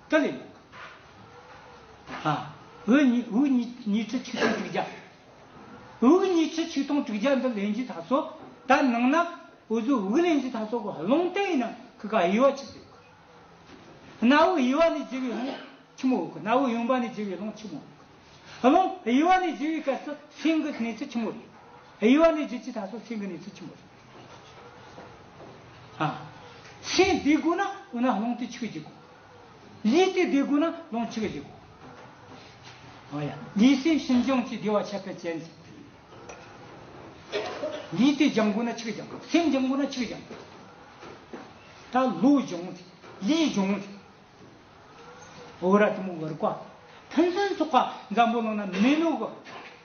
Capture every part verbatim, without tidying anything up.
དེ་ལས་ཡོང་གི། ཨ། དབུགས་ཉི་དབུགས་ཉི་ཉི་ཁྲི་ཆིག་སྟོང་དྲུག་བརྒྱ། དབུགས་ཉི་ཁྲི་ཆིག་སྟོང་དྲུག་བརྒྱ་འདི་ལེན་རྒྱུ་ད་སོ། ད་ནང་ན་འུ་ཚོ་དབུགས་ལེན་རྒྱུ་ད་སོ་གི་རླུང་རྟ་ཡིན་ན་ཁི་ག་དབྱེ་བ་ཆི་ཟིག་ཡོད་གི། གནའ་བོའི་དབྱེ་བ་ནས་བརྒྱུད་པའི་རླུང་ཆི་མོ་ཡོད་གི། གནའ་བོའི་ཡོང་འབབ་ནས་བརྒྱུད་པའི་རླུང་ཆི་མོ་ཡོད་གི། རླུང་དབྱེ་བ་ནས་བརྒྱུད་པའི་སྐབས་སུ་སེམས་ཀྱི་གནས་ཚུལ་ཆི་མོ་རེད། དབྱེ་བ་ནས་བརྒྱུད་ཀྱི་ད་སོ་སེམས་ཀྱི་གནས་ཚུལ་ཆི་མོ་རེད། ཨ། སེམས་བདེ་དགོས་ན་འོ་ན་རླུང་དེ་ཆི་གི་བརྒྱུད་དགོས། ལུས་དེ་བདེ་དགོས་ན་རླུང་ཆི་གི་བརྒྱུད་དགོས། ཨ་ཡ། ལུས་སེམས་ཤིན་སྦྱངས་ཀྱི་བདེ་བ་ཁྱབ་པའི་རྒྱན། ལུས་དེ་སྦྱང་དགོས་ན་ཆི་གི་སྦྱང་དགོས། སེམས་སྦྱང་དགོས་ན་ཆི་གི་སྦྱང་དགོས། ད་བློ་སྦྱོང་། ལུས་སྦྱོང་། འོ་ར་དེ་མོ་གི་རིག་པ། ཕུན་སུམ་ཚོགས་པ་འཛམ་བུ་གླིང་ན་མེད་ནོ་གི།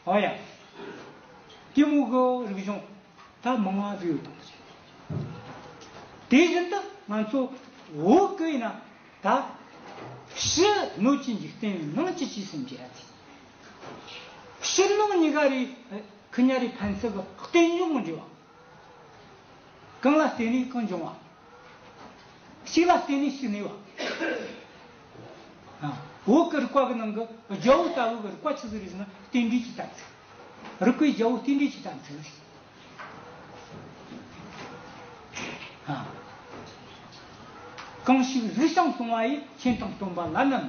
ཨོ་ཡ། དེ་མོ་གི་རིག་གཞུང་ད་མང་བ་ཟིག་ཡོད་དང་། དེ་བཞིན་དུ་ང་ཚོ་བོད་གི་ཡིན་ན་ད་ཕྱི་སྣོད་ཀྱི་འཇིག་རྟེན། ནང་བཅུད་ཀྱི་སེམས་ཀྱི་ཡ་ཚིག་ཕྱི་ནང་གཉིས་ཀ་རེ་ཁི་ཉ་རེ་ཕན་ཚུན་གི་རྟེན་འབྱུང་གི་འབྲེལ་བ། གང་ལ་བརྟེན་ནས་གང་འབྱུང་བ། གཅིག་ལ་བརྟེན་ནས་གཅིག་གནས་པ། ཨ། བོད་ཀྱི་རིག་པ་གི་ནང་གི་རྒྱལ་པོ་ལྟ་བུ་གི་རིག་པ་ཆི་ཟིག་རེད་ཟེར་ན་རྟེན་འབྲེལ་གྱི་དམ་ཚིག་རིག་པའི་རྒྱལ་པོ་རྟེན་འབྲེལ་གྱི་དམ་ཚིག་ཨ། གང་ཞིག་གཟིགས་ཤིང་གསུང་བ་ཡིས། མཁྱེན་དང་སྟོན་པ་བླ་ན་མེད།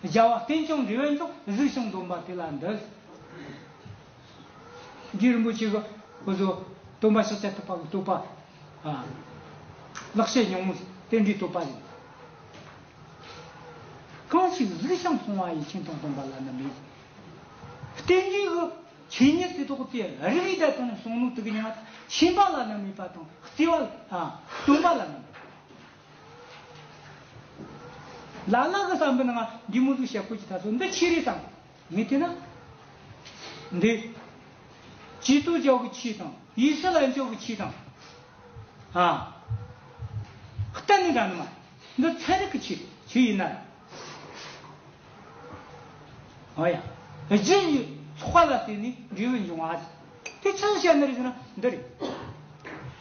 རྒྱལ་བ་རྟེན་ཅིང་འབྲེལ་བར་འཇོག་གཟིགས་ཤིང་འདོམས་པ་དེ་ལ་འདུད། རྗེ་རིན་པོ་ཆེ་གི་འུ་ཚོ་སྟོན་པ་ཤཱཀྱ་ཐུབ་པ་གི་བསྟོད་པ། ཨ། ལེགས་བཤད་སྙིང་པོ་རྟེན་འབྲེལ་བསྟོད་པ་ཡིན། གང་ཞིག་གཟིགས་ཤིང་གསུང་བ་ཡིས། མཁྱེན་དང་སྟོན་པ་བླ་ན་མེད། རྟེན་འབྲེལ་གི་ཆོས་ཉིད་དེ་དག་དེ་རིག་རིག་བསྡད་དང་ནས་གསུང་ནོ་དེ་གི་ཉག་ད་མཁྱེན་པ་བླ་ན་མེད་པ་དང་བརྩེ་བ། ཨ། སྟོན་པ་བླ་ན་མེད། ལ་ལ་གི་བསམ་པའི་ནང་འདི་མོ་ཟིག་བཤད་དགོས་ཀྱི་ད་ཚོ་འདི་ཆི་རེད་དང་། ངས་བལྟས་ན། འདི། ཀྱི་ཏུ་ཅའོ་གི་ཆི་དང་ཡི་སི་ལན་ཅའོ་གི་ཆི་དང་། ཨ། གཏན་ནས་འདྲ་ནི་མ། འདི་ཚན་རིག་གི་ཆི་རེད། ཆི་ཡིན་ན། ཨོ་ཡ། རྒྱུ་གཉིས་ཚོགས་པ་ལ་བརྟེན་ནས་འབྲས་བུ་འབྱུང་བ། དེ་ཆི་ཟིག་བཤད་ནི་རེད་ཟེར་ན་འདི་རེད།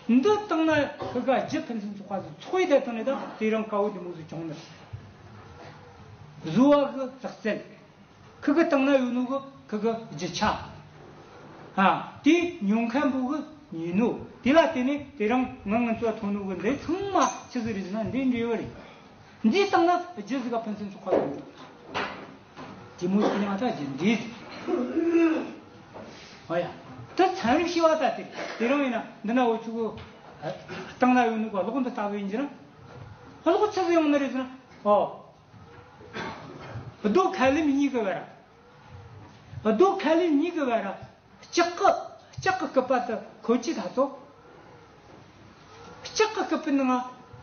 འདི་བཏང་ན་ཁི་ག་རྒྱུ་ཕུན་སུམ་ཚོགས་པ་ཟིག་ཚོགས་ཡི་དེ་བཏང་ནས་ད་དེ་རིང་དཀར་པོ་དེ་མོ་ཟིག་བྱུང་ནི་རེད། བཟོ་བ་གི་ལག་རྩལ། ཁི་གི་བཏང་ན་ཡོད་ནོ་གི་ཁི་གི་རྒྱུ་ཆ། ཨ། དེ་ཉོ་མཁན་པོ་གི་ཉོས་ནོ། དེ་ལ་བརྟེན་ནས་དེ་རིང་ང་ང་ཚོ་ཐོན་ནོ་གི་འདི་ཚང་མ་ཆི་ཟིག་རེད་ཟེར་ན་འདི་འབྲས་བུ་རེད། འདི་བཏང་ན་རྒྱུ་ཟིག་ག་ཕུན་སུམ་ཚོགས་པ་ཡོང་། དེ་མོ་ཡིན་ན་ད་རྒྱུ་འབྲས་ཟིག་ཨོ་ཡ། ད་ཚན་རིག་ཤེས་པ་ད་དེ་དེ་རིང་ཡིན་ན་འདི་ན་འུ་ཆུ་གི་བཏང་ན་ཡོད་ནོ་གི་གློག་འདི་ལྟ་བུ་ཡིན་གྱི་ན། གློག་ཆི་ཟིག་ཡོང་ནི་རེད་ཟེར་ན། ཨོ། རྡོ་ཁ་ལིམ་གཉིས་ཀྱི་བར། རྡོ་ཁ་ལིམ་གཉིས་ཀྱི་བར། ལྕགས་ཀྱི་ལྕགས་ཀྱི་སྐུད་པ་དེ་ཁོལ་གྱི་ད་ཚོ། ལྕགས་ཀྱི་སྐུད་པའི་ནང་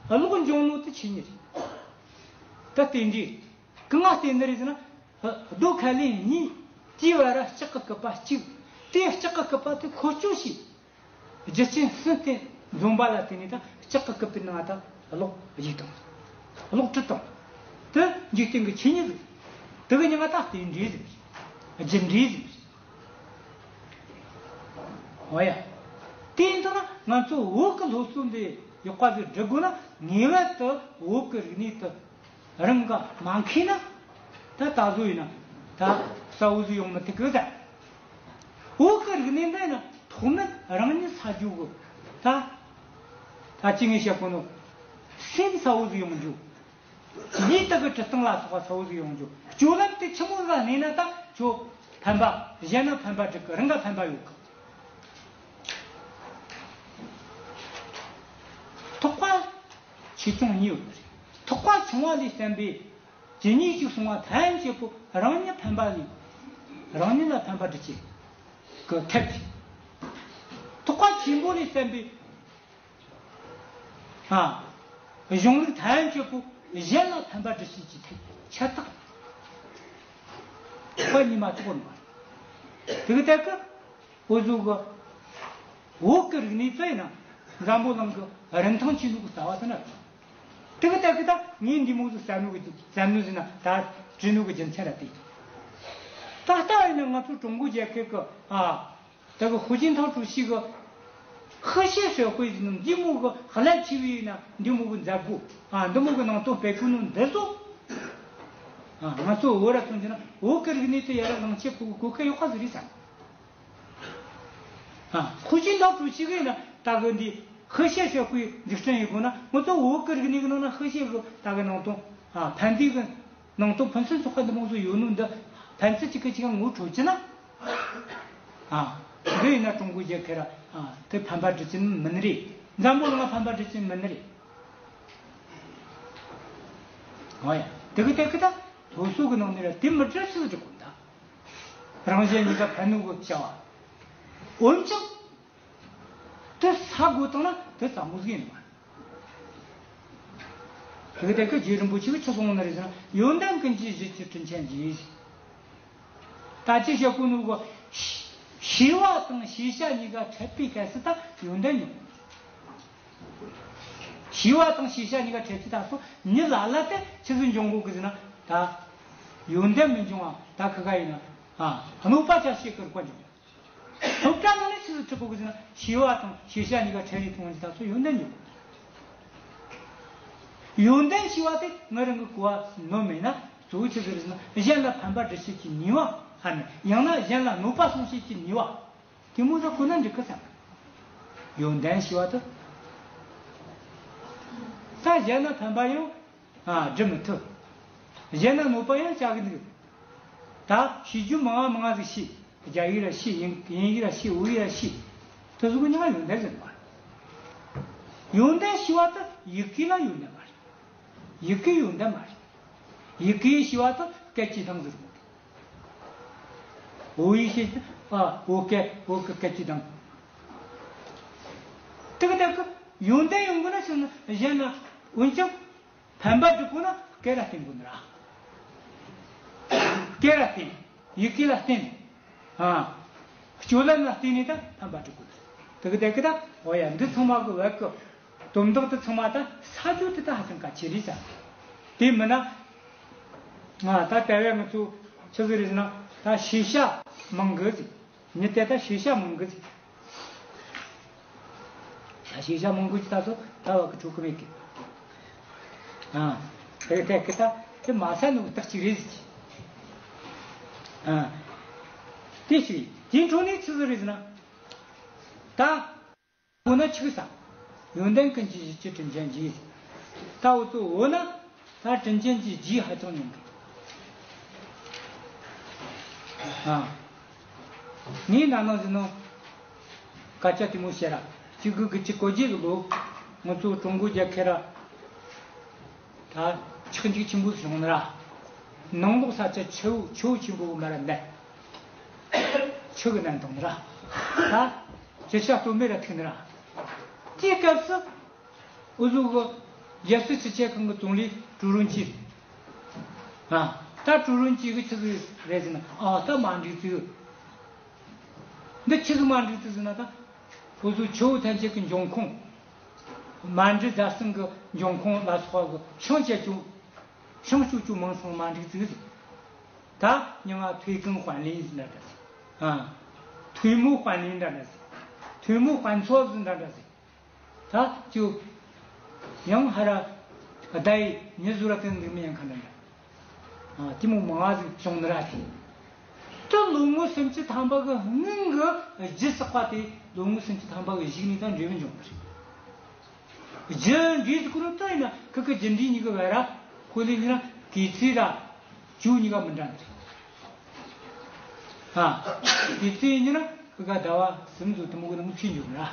གློག་འབྱུང་ནོ་དེ་ཆོས་ཉིད་རེད། ད་རྟེན་འབྲེལ། གང་ང་བརྟེན་ནི་རེད་ཟེར་ན། རྡོ་ཁ་ལིམ་གཉིས་དེའི་བར་ལྕགས་ཀྱི་སྐུད་པ་གཅིག་དེ་ལྕགས་ཀྱི་སྐུད་པ་དེ་ཁོལ་སྐྱོད་བྱས། རྒྱུ་རྐྱེན་གསུམ་དེ་འཛོམས་པ་ལ་བརྟེན་ནས་ད་ལྕགས་ཀྱི་སྐུད་པའི་ནང་ད་གློག་གཡུག་བཏང་། གློག་བཀྲུས་བཏང་། དེ་འཇིག་རྟེན་གྱི་ཆོས་ཉིད་ཟིག་དེ་གི་མིང་ང་ད་རྟེན་འབྲེལ་ཟིག་རྒྱུ་འབྲས་ཟིག་འོ་ཡ། དེ་ཡིན་ཐོག་ན་ང་ཚོ་བོད་ཀྱི་སློབ་གསོ་འདི་ཡག་པ་ཟིག་སྒྲུབ་དགོས་ན་ངེས་པར་དུ་བོད་ཀྱི་རིག་གནས་དེ། རང་ག་མ་མཁས་ན། ད་ད་གཟོད་ཡིན་ན། ད་གསལ་བོ་ཟིག་ཡོང་མི་ཐུབ་གི་ད། བོད་ཀྱི་རིག་གནས་འདི་ཡིན་ན་ཐོག་མར་རང་ཉིད་གསལ་རྒྱུ་གི། ད། ད་ཅི་ངས་བཤད་གོ་ནོ། སེམས་གསལ་བོ་ཟིག་ཡོང་རྒྱུ། ལུས་དག་གི་འཁྲུལ་སྟངས་ལ་སོགས་པ་གསལ་བོ་ཟིག་ཡོང་རྒྱུ། སྤྱོད་ལམ་དེ་ཆི་མོ་ཟིག་གནས་ན་ད་ཁྱོད་ཕན་པ། གཞན་ན་ཕན་པ་སྒྲུབ་གི། རང་ག་ཕན་པ་ཡོད་གི། ཐེག་པ་ཆེ་ཆུང་གཉིས་ཡོད་པ་རེད། ཐེག་པ་ཆུང་བ་ལས་བརྩམས་པའི་ཇི་སྙེད་ཅིག་གསུང་བ་ཐམས་ཅད་པོ་རང་ཉིད་ཕན་པ་ལས། རང་ཉིད་ལ་ཕན་པ་སྒྲུབ་བྱེད་ཀྱི་ཐབས་ཀྱིས། ཐེག་པ་ཆེན་པོ་ལས་བརྩམས་པའི། ཨ། གཞུང་ལུགས་ཐམས་ཅད་པོ་གཞན་ལ་ཕན་པ་སྒྲུབ་བྱེད་ཀྱི་ཐབས་ཁྱད་ཐག་པ་གཉིས་མ་གཏོགས་མ་རེད། དེ་གི་ཐད་ཀྱི། འུ་ཚོ་གི་བོད་ཀྱི་རིག་གནས་བཙལ་ན་འཛམ་བུ་གླིང་གི་རིན་ཐང་ཆེ་ནོ་གི་རྩ་བ་དེ་ན་རེད། དེ་གི་ཐད་ཀྱི་ད་ངས་འདི་མོ་ཟིག་བསམ་ནོ་གི་བསམ་ནོ་ཟིག་ན་ད་བྲིས་ནོ་གི་རྒྱུ་མཚན་ར་དེ། ད་ལྟ་ཡིན་ན་ང་ཚོ་ཀྲུང་གོ་རྒྱལ་ཁབ་ཀྱི། ཨ། ད་གི་ཧུའུ་ཅིན་ཐའོ་ཀྲུའུ་ཞི་གི་ཧི་ཤེ་ཧྲེ་ཧུའེ་ཟེར་ནོ་འདི་མོ་གི་རླབས་ཆེ་བའི་ན་འདི་མོ་གི་མཛད་སྒོ། ཨ། འདི་མོ་གི་ནང་དོན་སྤེལ་གོ་ནོ་འདི་ཚོ། ང་ཚོ་བོད་ར་མཚོན་གྱི་ན་བོད་ཀྱི་རིག་གནས་དེ་ཡར་ལངས་བྱེད་ཕོད་གོ་གལ་ཡོད་ཁ་ཟིག་རེད་བསམ། ཁོ་ཅི་འདྲ་གྲོས་ཤིག་ཡིན་ན་ད་གི་འདི་ཧི་ཤེ་ཤེ་ཁོའི་འཛུགས་སྐྲུན་ཡིན་དགོས་ན། ང་ཚོ་བོད་ཀྱི་རིག་གནས་ཀྱི་ནང་ན་ཧི་ཤེ་གི་ད་གི་ནང་དོན་ཕན་བདེ་གི་ནང་དོན་ཕུན་སུམ་ཚོགས་པ་འདི་མོ་ཟིག་ཡོད་ནོ་འདི་ཕན་ཚུན་གཅིག་གིས་གཅིག་ངོ་འཕྲོད་ཀྱི་ན། ཨ། འདི་ཡིན་ན་ཀྲུང་གོའི་རྒྱལ་ཁབ་ར། ཨ། དེ་ཕན་པ་སྒྲུབ་ཀྱི་མིན་རེད། འཛམ་བུ་གླིང་ལ་ཕན་པ་སྒྲུབ་ཀྱི་མིན་རེད། ཨོ་ཡ། དེ་གི་དེ་གི་ད་སློབ་གསོ་གི་ནང་ནས་ར་དེ་མི་སྒྲུབ་ཆི་ཟིག་སྒྲུབ་དགོས་ད། རང་གཞན་གཉིས་ཀ་ཕན་ནུས་གི་བྱ་བ། འོན་ཀྱང་། དེ་ས་དགོས་བཏང་ན་དེ་ཙམ་པོ་ཟིག་ཡིན་མ་རེད། དེ་གི་དེ་གི་རྗེ་རིན་པོ་ཆེ་གིས་ཆི་གསུངས་ནི་རེད་ཟེར་ན། ཡོན་ཏན་ཀུན་གྱི་གཞི་གཅིག་དྲིན་ཅན་གྱི། ད་ཅི་བཤད་གོ་ནོ་གོ། ཤེས་པ་དང་ཤེས་བྱ་གཉིས་ཀ་འཕྲད་པའི་སྐབས་སུ་ད་ཡོན་ཏན་ཡོང་། ཤེས་པ་དང་ཤེས་བྱ་གཉིས་ཀ་འཕྲད་ཚེ་ད་སོ་མྱི་ལ་ལ་དེ་ཆི་ཟིག་འབྱུང་གོ་གི་ཟེར་ན། ད་ཡོན་ཏན་མི་འབྱུང་བ་ད་ཁི་ག་ཡིན་ན། ཨ། གནོད་པ་ཅན་ཞིག་གི་རིག་པ་འབྱུང་། སློབ་གྲྭ་ནང་ནས་ཆི་ཟིག་ཁྲིད་གོ་གི་ཟེར་ན། ཤེས་པ་དང་ཤེས་བྱ་གཉིས་ཀ་འཕྲད་རེས་གཏོང་རྒྱུ་ད་སོ་ཡོན་ཏན་ཡོད། ཡོན་ཏན་ཞེས་པ་དེ་ང་རང་གི་གོ་བ་ནོར་མེད་ན་གཙོ་བོ་ཆི་ཟིག་རེད་ཟེར་ན། གཞན་ལ་ཕན་པ་སྒྲུབ་བྱེད་ཀྱི་ནུས་པ། ཨ་ནི་ཡང་ན་གཞན་ལ་གནོད་པ་སྲུང་བྱེད་ཀྱི་ནུས་པ། དེ་མོ་ཟིག་གོ་ན་འགྲིག་གི་བསམ། ཡོན་ཏན་ཞེས་པ་དེ། ད་གཞན་ལ་ཕན་པ་ཡང་། ཨ། སྒྲུབ་མི་ཐུབ། གཞན་ལ་གནོད་པ་ཡང་བྱ་གི་འདུག། ད་ཤེས་རྒྱུ་མང་ང་མང་ང་ཟིག་ཤེས། རྒྱ་ཡིག་ར་ཤེས། དབྱིན་དབྱིན་ཡིག་ར་ཤེས། བོད་ཡིག་ར་ཤེས། དེ་ཟིག་གི་མྱིང་ང་ཡོན་ཏན་ཟེར་མ་རེད། ཡོན་ཏན་ཞེས་པ་དེ་ཡི་གེ་ལ་ཡོན་ཏན་མ་རེད། ཡི་གེ་ཡོན་ཏན་མ་རེད། ཡི་གེ་ཞེས་པ་དེ་སྐད་ཀྱི་གདངས་ཟེར་མོ། བོད་ཡིག་ཞེས་ཏེ། ཨ། བོད་སྐད། བོད་ཀྱི་སྐད་ཀྱི་གདངས། དེ་གི་དེ་གི་ཡོན་ཏན་ཡོང་དགོས་ན་ཆི་ཟེར་ན། གཞན་ལ། འོན་ཀྱང་ཕན་པ་སྒྲུབ་དགོས་ན་སྐད་ལ་བརྟེན་དགོས་ནི་ར། སྐད་ལ་བརྟེན། ཡི་གེ་ལ་བརྟེན། ཨ། སྤྱོད་ལམ་ལ་བརྟེན་ནས་ད་ཕན་པ་སྒྲུབ་དགོས། དེ་གི་དེ་གི་ད། འོ་ཡ། འདི་ཚང་མ་གི་བར་གི་དོན་དག་དེ་ཚང་མ་ད་ས་ཆོད་དེ་ད་ཧ་ཅང་གལ་ཆེ་རེད་ས། དེ་མིན་ན། ང་ད་ལྟ་བས་ང་ཚོ་ཆི་ཟིག་རེད་ཟེར་ན། ད་ཤེས་བྱ་མང་གི་ཟིག། མྱི་དེ་ད་ཤེས་བྱ་མང་གི་ཟིག། ད་ཤེས་བྱ་མང་གི་ཟིག་ད་སོ་ད་བ་གི་ཆོག་གི་མེད་གི། ཨ། དེ་དེ་གི་ད་དེ་མ་ས་ནུ་གི་རྟགས་གཅིག་རེད་ཟིག། ཨ། དེ་ཞིག་དེའི་འཕྲོ་ནས་ཆི་ཟིག་རེད་ཟེར་ན། ད། འོ་ན་ཆི་ཟེར། ཡོན་ཏན་ཀུན་གྱི་གཞི་གཅིག་དྲིན་ཅན་གྱི། ད་འུ་ཚོ་འོ་ན་ད་དྲིན་ཅན་གྱི་རྗེས་ཧ་ཅང་ཉུང་གི། ཨ། ངས་ན་ནིང་ཟིན་ནོ། སྐད་ཆ་དེ་མོ་བཤད་ར། གཅིག་དགུ་དགུ་བཅུ་གོ་བརྒྱད་གི་ལོ། ང་ཚོ་ཀྲུང་གོ་རྒྱལ་ཁབ་ར། ད་ཆག་འཇིག་ཆེན་པོ་བྱུང་ནི་ར། ནང་ལོགས་ས་ཆ་ཆུ་བོ་ཆུ་བོ་ཆེན་པོ་གི་མ་ར་ནད། ཆུ་གི་ནད་འདུག་ནི་ར། ད་ཅི་བྱ་གཏོལ་མེད་ར་ཐུག་ནི་ར། དེའི་སྐབས་སུ་འུ་ཚོ་གི་རྒྱལ་སྲིད་སྤྱི་ཁྱབ་ཁང་གི་ཙུང་ལི་ཀྲུའུ་རུན་ཅི། ཨ། ད་ཀྲུའུ་རུན་ཅི་གི་ཆི་ཟིག་རེད་ཟེར་ན། ཨ། ད་མ་འགྲིག་ཚུལ། འདི་ཆི་ཟིག་མ་འགྲིག་ཚུལ་ཟེར་ན། ད་འུ་ཚོ་ཆུ་བོ་ཐམས་ཅད་ཀྱི་འབྱུང་ཁུངས། མན་ཇུ་རྫ་སྲིན་གྱི་འབྱུང་ཁུངས་ལ་སོགས་པ་གི་ཤིང་བཅད་རྒྱུ། ཤིང་གཅོད་རྒྱུ་མང་སོང་མ་འགྲིག་ཚུལ་ཟིག། ད་མྱིང་ང་退耕还林ཟེར་འདྲ་འདྲ་ཟིག། ཨ། 退牧还林འདྲ་འདྲ་ཟིག། 退牧还错ཟེར་འདྲ་འདྲ་ཟིག། ད་ཅིག་ཡང་ཧ་ར་ད་ཡི་མྱི་ཟུར་ར་དེ་འདུག་མི་ཡང་ཁ་འདྲ་འདྲ། ཨ། དེ་མོ་མང་ཟིག་བྱུང་ནི་ར་དེ། ད་ལོ་ངོ་སུམ་ཅུ་ཐམ་པ་གི་སྔོན་གི་རྒྱུ་བསགས་པ་དེ་ལོ་ངོ་སུམ་ཅུ་ཐམ་པ་གི་གཞུག་ནས་ད་འབྲས་བུ་འབྱུང་གི་རེད། རྒྱུ་འབྲས་ཟེར་གོ་ནོ་ད་ཡིན་ན་ཁི་ཁི་རྒྱུ་འབྲས་གཉིས་ཀྱི་བར་ར་ཁོ་ལས་ཡིན་ན་གོས་ཚིག་ར་ཅུ་གཉིས་ཀ་མི་འདྲ་ནི་རེད། ཨ། གོས་ཚིག་ཡིན་ན་ཁི་ཁ་ཟླ་བ་གསུམ་ཙམ་དེ་མོ་གི་ནང་ཚུད་འགྱུར་ར།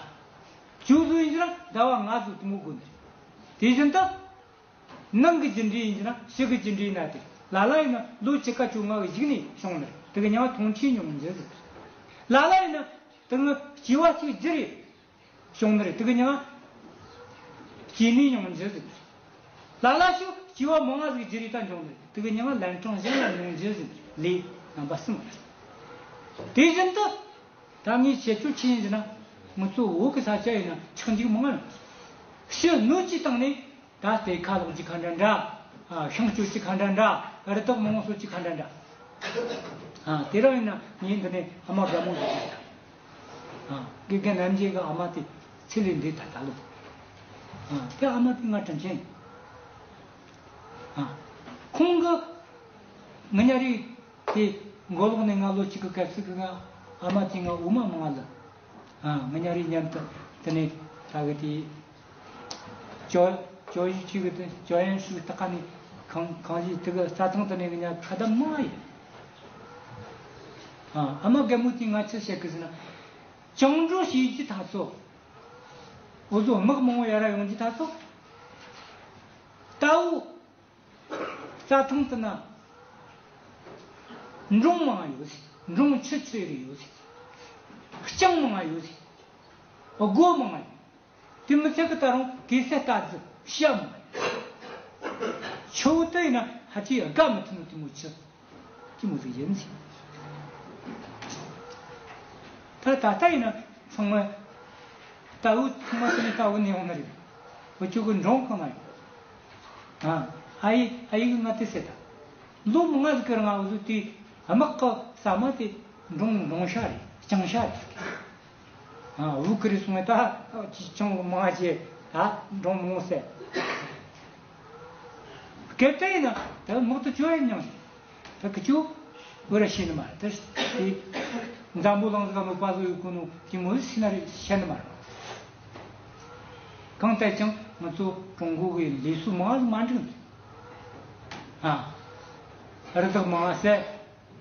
ཅུ་ཙམ་ཡིན་ན་ཟླ་བ་ལྔ་ཙམ་དེ་མོ་དགོས་ནི་རེད། དེ་བཞིན་དུ། ནང་གི་རྒྱུ་འབྲས་ཡིན་གྱི་ན་ཕྱི་གི་རྒྱུ་འབྲས་ཡིན་ན་དེ། ལ་ལ་ཡིན་ན་ལོ་བཅུ་ཁ་བཅོ་ལྔ་གི་གཞུག་ནས་བྱུང་ནི་རེད། དེ་གི་མྱིང་ང་ཐོང་ཁྲིས་ཉུང་འགྱུར་ཟེར། ལ་ལ་ཡིན་ན་དེ་ནི་སྐྱེ་བ་གཅིག་བརྒྱུད་རེ་བྱུང་ནི་རེད། དེ་གི་མྱིང་ང་སྐྱེ་གནས་ཉུང་འགྱུར་ཟེར། ལ་ལ་ཞིག་སྐྱེ་བ་མང་ང་ཟིག་བརྒྱུད་རེ་ད་འབྱུང་ནི་རེད། དེ་གི་མྱིང་ང་ལན་གྲངས་གཞན་ལ་ཉུང་འགྱུར་ཟེར། ལས་རྣམ་པ་གསུམ་རེད། དེ་བཞིན་དུ། ད་ངས་བཤད་རྒྱུ་ཆི་ཡིན་ཟེར་ན། ང་ཚོ་བོད་ཀྱི་ས་ཆ་ཡིན་ན་ཆག་འཇིག་མང་ང་ཡོད། ཕྱི་སྣོད་ཀྱི་སྟེང་ནས་ད་ལྟའི་ཁ་ལོག་གི་ཁ་འདྲ་འདྲ། ཨ། ཤིང་གཅོད་ཀྱི་ཁ་འདྲ་འདྲ། རི་དྭགས་མང་སོགས་ཀྱི་ཁ་འདྲ་འདྲ། ཨ། དེ་རིང་ཡིན་ན་ངས་འདི་ནས་ཨ་མ་དགའ་མོ་ཟིག་ཡོད། ཨ། དགེ་རྒན་རྣམ་རྒྱལ་གྱི་ཨ་མ་དེ་ཚེ་ལས་འདས་ད་ད་ལོ། ཨ། དེ་ཨ་མ་དེ་ང་དྲིན་ཆེན་ཡིན། ཨ། ཁོང་གི་ ང་ཉ་རིགས་དེ་མགོ་ལོག་ནས་ང་ལོ་གཅིག་གི་སྐབས་སུ་གི་ང་ཨ་མ་དེ་ང་འོ་མ་མང་ལ། ཨ་ང་ཉ་རིགས་མཉམ་དུ་དེ་ནས་ད་གི་དེ་ཅོ་ཅོ་ཡི་ཅིག་གི་དེ་ཅོ་ཡན་ཧྲུའུ་ཏི་ཁ་ནས་ཁང་ཁང་ཞིག་དེ་གི་ས་ཐང་དེ་ནས་ང་ཉ་ཁ་བརྡ་མང་ཡིན། ཨ་ཨ་མ་རྒན་མོ་དེ་ང་ཆི་བཤད་གི་ཟེར་ན། བཅིངས་འགྲོལ་བྱེད་རྒྱུ་ད་སོ། འུ་ཚོ་དམག་མང་བོ་ཡར་ཡོང་རྒྱུ་ད་སོ། ད་འུ། རྩྭ་ཐང་དུ་ན་འབྲོང་མང་ཡོད་ཟེར། འབྲོང་ཆུ་ཆུ་རེ་ཡོད་ཟེར། སྤྱང་མང་ཡོད་ཟེར། སྒོ་མང་ཡོད། དེ་མི་ཚད་གི་ད་རུང་གེ་སར་རྟ་རྫི་བྱ་མང་ཡོད། ཆུ་བོ་དེ་ཡིན་ན་ཧ་ཅི་དགའ་མི་ཐུབ་ནོ་དེ་མོ་ཆུ་དེ་མོ་ཟིག་ཡིན་ཟེར། ད་ད་ལྟ་ཡིན་ན་ཚང་མ་ལྟ་བུ་ཚང་མ་དེ་ནས་ལྟ་བུ་ནས་ཡོང་ནི་རེད། འུ་ཅག་གི་འབྲོང་གང་ན་ཡོད། ཨ་ཨ་ཡེ་ཨ་ཡེ་གི་ང་དེ་ཟེར་ད། ལོ་མང་ཟིག་གི་རིང་ང་འུ་ཚོ་དེ་དམག་གི་ཟ་མ་དེ་འབྲོང་འབྲོང་ཤ་རེད། སྤྱང་ཤ་རེད། ཨ་བུ་ཀི་རེ་སོང་ངས་ད་ཅི་སྤྱང་མང་བྱས་ད་འབྲོང་མང་ཟེར། སྐད་བཏང་ཡིན་ན་ད་དམག་ཏུ་བཅོས་ཡིན་སྙམ་ཞིག་ད་ཁི་ཆུ་བོ་ར་ཤེས་ནི་མ་རེད། ད་དེ་འཛམ་བུ་གླིང་ཟིག་ག་ནོ་པ་ཟིག་ཡོད་ཁོ་ནོ་དེ་མོ་ཟིག་ཤེས་ན་རེད་ཤེས་ནི་མ་རེད། གང་ལྟར་ཀྱང་ང་ཚོ་ཀྲུང་གོ་གི་ལས་སུ་མང་ཟིག་མ་འགྲིག་ནི། ཨ་རི་དྭགས་མང་ཟེར།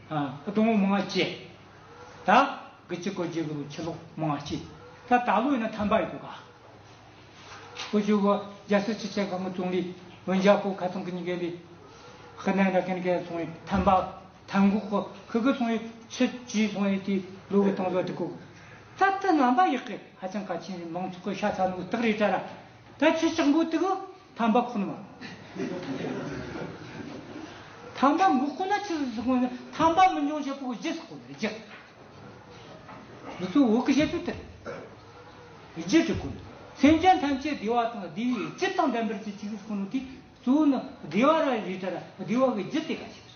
ཨ་སྡོང་བོ་མང་སྐྱེ། ད་དགུ་བཅུ་གོ་བརྒྱད་གི་ལོ་ཆུ་ལོག་མང་སྐྱེ། ད་ད་ལོ་ཡིན་ན་ཐན་པ་ཡོད་གོ་ག་འུ་ཅག་གི་རྒྱལ་སྲིད་སྤྱི་ཁྱབ་ཁང་གི་ཙུང་ལི་ཝུན་ཅཱ་ཧྥུ་ཁ་ཚང་གི་གཉིས་ཀ་ལས་ཧི་ནན་ར་ཁན་ག་སོང་བའི་ཐན་པ་ཐན་འགོག་གི་ཁི་གི་སོང་བའི་ཆུ་ཅི་སོང་བའི་དེ་ལོ་གི་སྟོང་ལོ་དྲུག་གོ། ད་ལྟ་རྣམ་པ་ཡག་གི་ཧ་ཅང་གལ་ཆེན་རེད། མང་ཚོགས་གི་ཤ་ཚ་ནོ་སྟག་རེད་དྲ་ར། ད་ཆུ་ལྕགས་འགོ་དེ་གི་ཐན་པ་ཁོ་ན་མ། ཐན་པ་འགོག་ཁོ་ན་ཆི་ཟིག་ཁོ་ན་ཐན་པ་མི་འབྱུང་བྱེད་པོ་གི་རྒྱུ་ཟིག་ཁོ་ན་རྒྱུ། འུ་ཚོ་བོད་ཀྱི་བཤད་ཚུལ་དེ་རེད། རྒྱུ་དྲུག་གོ། སེམས་ཅན་ཐམས་ཅད་བདེ་བ་དང་བདེ་བའི་རྒྱུ་དང་ལྡན་པར་གྱུར་ཅིག་ཟེར་གོ་ནོ་དེ་གཙོ་བོ་ནི་བདེ་བ་ར་རེད་དྲ་ར། བདེ་བ་གི་རྒྱུ་དེ་ག་ཅིག་རེད།